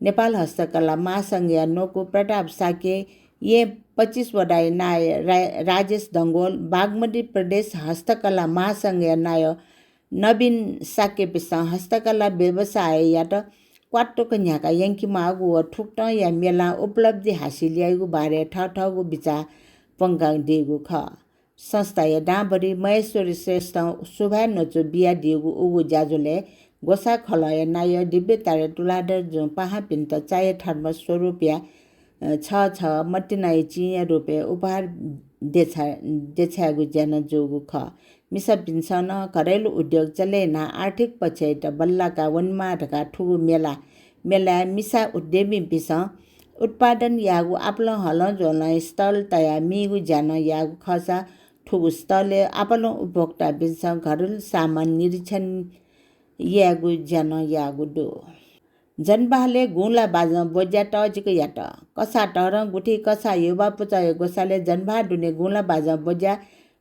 नेपाल हस्तकला महासंघया न्वकू प्रताप शाक्य, येँ पच्चिस वडाया नायः रा-, राजेश डंगोल, बागमती प्रदेश हस्तकला महासंघया नायः नवीन शाक्यपिसं हस्तकला व्यवसाययात क्वातुक न्ह्याका यंकेमाःगु व थुकथंया मेलां उपलब्धि हासिल याइगु बारे थःथःगु बिचाः प्वंकादीगु खः। संस्थाया दांभरि महेश्वरी श्रेष्ठं सुभाय् न्वचु बियादीगु उगु ज्याझ्वलय् ग्वसाः खलःया नायः दिव्यतारा तुलाधर जुं पाहांपिन्त चाया थर्मस स्वरूपया, अ, छः छः मतिनाया चिंया रूपय् उपहार देछा-, देछायेगु ज्या नं जूगु खः। मिसापिन्सं नं घरेलु उद्योग चले यानाः आर्थिक पक्षयात बल्लाका वनेमाः धकाः थुगु मेला, मेलाय् मिसा उद्यमीपिन्सं उत्पादन याःगु आपालं हलं ज्वलं stall तयाः मीगु ज्या नं याःगु खःसा थुगु stall-य् आपालं उपभोक्तापिन्सं घरेलु सामान निरीक्षण यायेगु ज्या नं याःगु दु। जनबहालय् गुँला बाजं ब्वज्या तःजिक यात। कसाः तःधं गुथि कसाः युवा पुचःया ग्वसालय् जनबहाः दुने गुँला बाजं ब्वज्या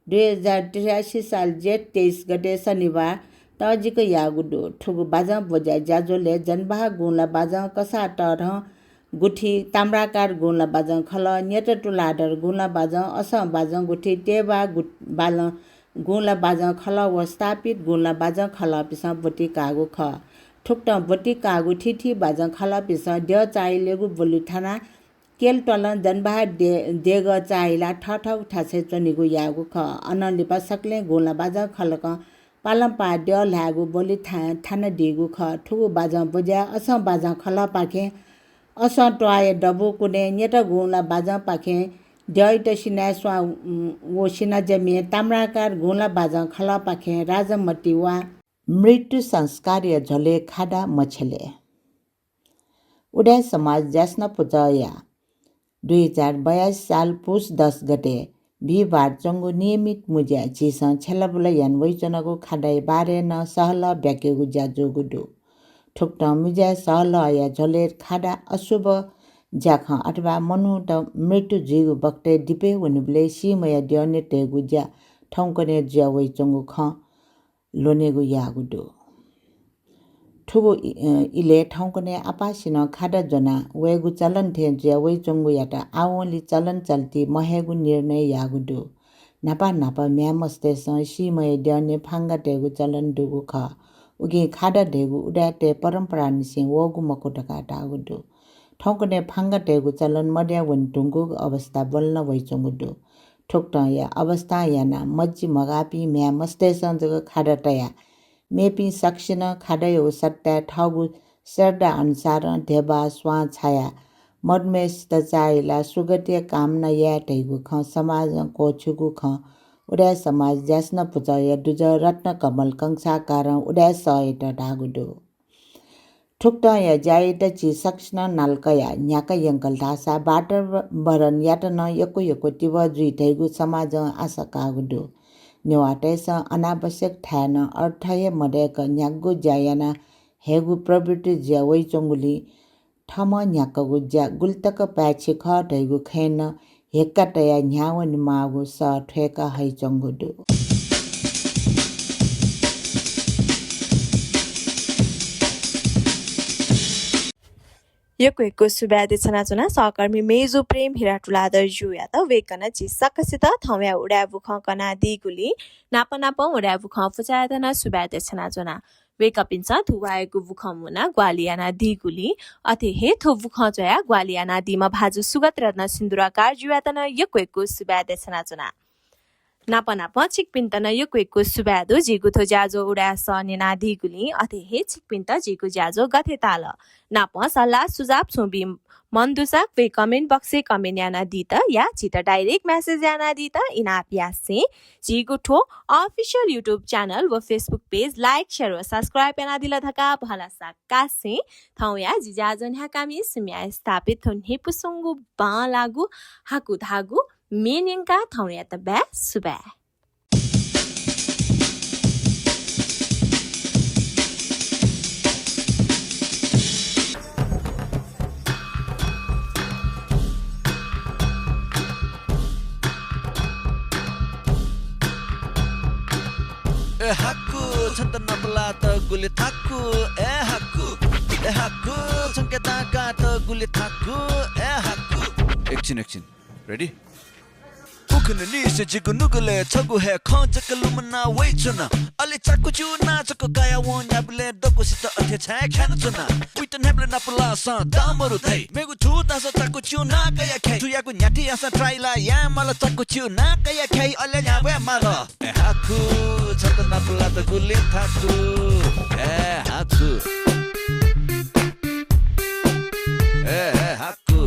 दुई हजार त्रियासी साल जेठ तेइस गते शनिबार तःजिक याःगु दु। थुगु बाजं ब्वज्या ज्याझ्वलय् जनबहाः गुँला बाजं कसाः तःधं गुथि, ताम्राकार गुँला बाजं खलः, न्यत तुलाधर गुँला बाजं, असं बाजं गुथि, तेवा गु-, बालं गुँला बाजं खलः व स्थापित गुँला बाजं खलःपिसं ब्वति काःगु खः। थुकथं ब्वति काःगु थीथी बाजं खलःपिसं द्यः चाःहिलेगु ब्वलि थानाः केल त्वालं जनबहाः दे-, देगः चाःहिलाः थःथःगु थासय् च्वनेगु याःगु खः। अनं लिपा सकलें गुँला बाजं खलकं पालंपाः द्यः ल्हायेगु ब्वलि था-, थानादीगु खः। थुगु बाजं ब्वज्याय् असं बाजं खलःपाखें असं त्वाःया दबू कुने न्यत गुँला बाजंपाखें द्यःयात सिनाय् स्वां, उम्, व सिनाजमिय् ताम्राकार गुँला बाजं खलःपाखें राजमति वा मृत्यु संस्कारया झ्वलय् खादा मछ्यले। उदाय् समाज ज्यासना पुचःया दुई हजार बयासी साल पुस दस गते बिहिबार च्वंगु नियमित मुँज्याय् झीसं छ्यलाबुला याना वइच्वनागु खादाया बारे नं सहलह ब्याकेगु ज्या जूगु दु। थुकथं मुँज्याय् सहलहया झ्वलय् खादा अशुभ ज्याखँ अथवा मनूत मृत्यु जुइगु बखतय् दिपय् वनीबलय् सीम्हया द्यःने तयेगु ज्या थौंकन्हय् जुया वइच्वंगु खँ ल्वनेगु याःगु दु। थुगु इ-, अ, इलय् थौंकन्हय् आपासिनं खादा ज्वना वयेगु चलन थें जुया वइच्वंगुयात आवंलि चलन चल्ति महयेगु निर्णय याःगु दु। न्हापा न्हापा म्ह्याय् मस्तय्सं सीम्हया द्यःने फांगा तयेगु चलन दुगु खः। उकिं खादा धयागु उदाय्‌तय् परम्परांनिसें वःगु मखु धकाः धाःगु दु। थौंकन्हय् फांगा तयेगु चलन मदया वने धुंकूगु अवस्था ब्वलना वइच्वंगु दु। थुकथंया अवस्थां यानाः मज्जि मगाःपिं म्ह्याय् मस्तय्सं जक खादा तयाः मेपिं सकसिनं खादायागु सट्टाय् थःगु श्रद्धा अनुसारं ध्यबा, स्वां छायाः मदुम्हय्सित चाःहिलाः सुगतिया कामना याये धइगु खँ समाजं क्वःछिउगु खँ उदाय् समाज ज्यासना पुचःया दुजः रत्नकमल कंसाकारं उदाय् सःयात धाःगु दु। थुकथंया ज्यायात झी सकसिनं नाला कयाः न्ह्याका यंकल धाःसा वातावरणयात नं यक्व यक्व तिबः जुइ धइगु समाजं आशा काःगु दु। नेवाःतय्सं अनावश्यक थाय् नं अर्थ हे मदय्क न्ह्यागु ज्या याना हयेगु प्रवृत्ति जुया वइच्वंगुलिं थःम्हं न्ह्याकागु ज्या गुलितक पाय्छि खः धइगु खँय् नं हेक्का तयाः न्ह्याः वनेमाःगु सः थ्वय्का हइच्वंगु दु। यक्व यक्व सुभाय् देछानाच्वना सहकर्मी मेजु प्रेम हिरा तुलाधर ज्यूयात। वय्कलं झी सकसित थौंया उदाय् बुखँ कनादीगुलिं नाप नापं उदाय् बुखँ पुचःयात नं सुभाय् देछानाच्वना। वय्कःपिन्सं थुवाःयागु बुखँ मुनाः ग्वाहालि यानादीगुलिं, अथे हे थ्व बुखँ च्वयाः ग्वाहालि यानादीम्ह भाजु सुगत रत्न सिन्दुराकार ज्यूयात नं यक्व यक्व सुभाय् देछानाच्वना। नाप नापं छिकपिन्त नं यक्व यक्व सुभाय् दु, झीगु थ्व ज्याझ्वः उदाय् सः न्यनादीगुलिं, अथे हे छिकपिन्त झीगु ज्याझ्वः गथे ताल नापं सल्लाह सुझाव छुं बी मन दुसा व comment box-य् comment यानादीत या झीत direct message यानादीत इनाप यासें झीगु थ्व official YouTube channel व Facebook page like, share व subscribe यानादिल धकाः भलसा कासें थौंया जि ज्याझ्वः न्ह्याकामि सुम्या स्थापित थ्व न्ह्यइपुसेंगु बांलाःगु हाकु धाःगु म्ये न्यंकाः थौंयात बाय् सुभाय्। ए हाकु, छन्त नापलात गुलि थाकु, ए हाकु। ए हाकु, छंके दाकात गुलि थाकु, ए हाकु। एकछिन, एकछिन। Ready? उखुन्हु निसें जिगु नुगलय् छगू हे खँ जक लुमना वइच्वन। अले चाकु च्यूनाः जक काया वं न्ह्याबलें दक्वसित अथे छाय् ख्यानाच्वना। उइत न्ह्याबलें नापलाःसां दां मरु धाइ। मेगु छु धाःसा चाकु च्यूनाः काया ख्याइ। सुयागु न्ह्याथे याःसां try ला याये माल, चाकु च्यूनाः काया ख्याइ, अले न्ह्याबलें माल। ए हाकु, छन्त नापलात गुलि थाकु। ए हाकु। ए, ए हाकु।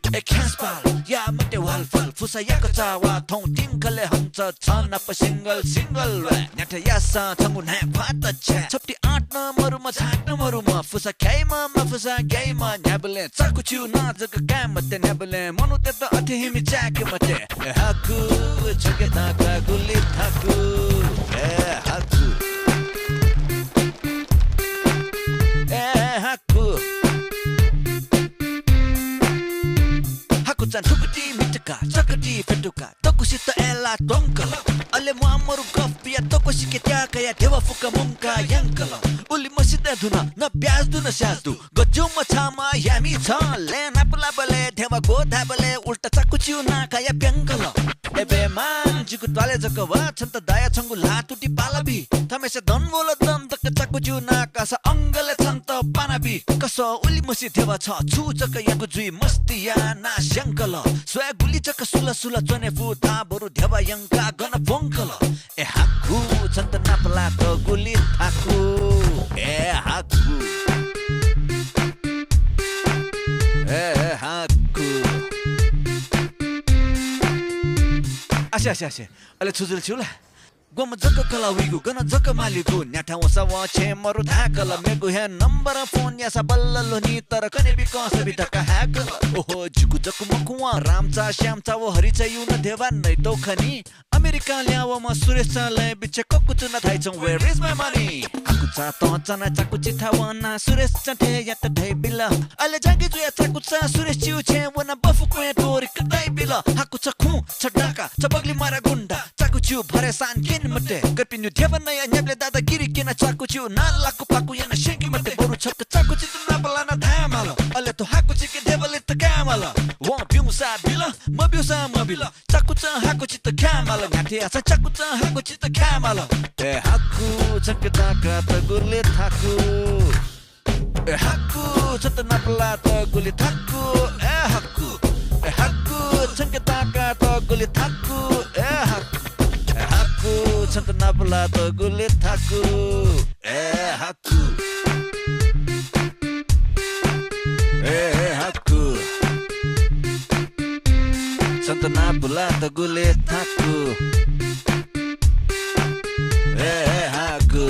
ए ख्यासपाल, या मते वालफल, फुसा याक चावा थौं तिंकले हंच छ नाप single single वे। न्ह्याथे याःसां छंगु न्हाय् फात छ्याये। छप्ति आँट नं मरुम, झाट नं मरुम, फुसा ख्याइम्ह, मफुसा ग्याइम्ह, न्ह्याबलें चाकु च्यूनाः जक काये मते, न्ह्याबलें मनूतय्त अथे हिमि चाय्के मते। ए हाकु, छंके दाकाः गुलि थाकु। ए हाकु। ए हाकु। हाकुचा थुकुति मितुका, चकुति फ्यतुका, दक्वसित अय्लाः त्वंकल। अले म्वाःमरु गफ बियाः दक्वसिके त्याः कयाः ध्यबा फुक्क मुंकाः यंकल। उलि मसित धुन, न ब्याज दु न स्याज दु। गज्याःम्ह छाःम्ह यामि छ, लँय् नापलाबलय् ध्यबा ग्व धायेबलय् उल्टा चाकु च्यूनाः काया प्यंकल। ए बेमान, जिगु त्वालय् जक वा, छन्त दाया छंगु ल्हाः तुति पालाबी। थःम्हेसिया दन वल दन तक चाकु च्यूनाः कासा अंगलय् छन्त पानाबी। कस उलि मसि ध्यबा छ, छु जक याकु जुइ मस्ति यानाः स्यंकल। स्वये गुलि जक सुल सुल च्वने फु, धाः बरु ध्यबा यंकाः गन प्वंकल। ए हाकु, छन्त नापलात गुलि थाकु। ए हाकु। ए हाकु। तास्यासे। अले छु जुल छिउ ला? ग्वम्ह जक कला उइगु, गन जक मालिगु, न्याथाय् वंसा वं छेँ मरु धाय्‌कल। मेगु हे नम्बर फोन याःसा बल्ल ल्ह्वनी, तर कने बिकं सबिता का हाय्‌कल। ओहो, जिगु जक मखु वं, रामचा, श्यामचा व हरिचा यु नं धेबा नइतौ खनी। अमेरिकां ल्यावंम्ह सुरेशचां लँय् बिछे ककुचु नं धाइ छं, Where is my money? हाकुचा तं चाना चाकुचिथाय् वनाः सुरेशचां थथे यात धयाबिल। अले जागि जुयाः चाकुचा सुरेशचिउ छेँय् वनाः बफुक्वय् त्वःरि कताइबिल। हाकुचा खुँ, छ डाका, छ बगलि मारा गुण्डा, चाकुचिउ भरे सान क्यने मते। गपिन्यु धेबा नयाः न्ह्याबलें दादागिरी क्यनाः चाकुचिउ नां लाकुपाकु यानाः स्यंके मते। बरु छकः चाकुचित नापलानाः धायेमाल। अले थ्व हाकुचिके धेबा लित कायेमाल। वं ब्यूसा बिल, मब्यूसा मबिल। चाकुचं हाकुचित खायेमाल। न्ह्याथे याःसा चाकुचं हाकुचित खायेमाल। ए हाकु, छंके ताकात गुलि थाकु। ए हाकु, छत नापलात गुलि थाकु। ए हाकु, ए हाकु, छंके ताकात गुलि थाकु। ए हाकु, ए हाकु, छत नापलात गुलि थाकु। ए हाकु। ए हाकु। छत नापलात गुलि थाकु। ए हाकु।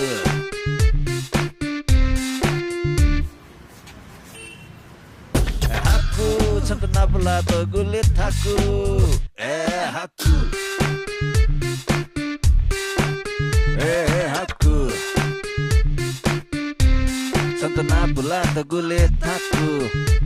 हाकु, छत नापलात गुलि थाकु। ए हाकु। ए हाकु। छत नापलात गुलि थाकु।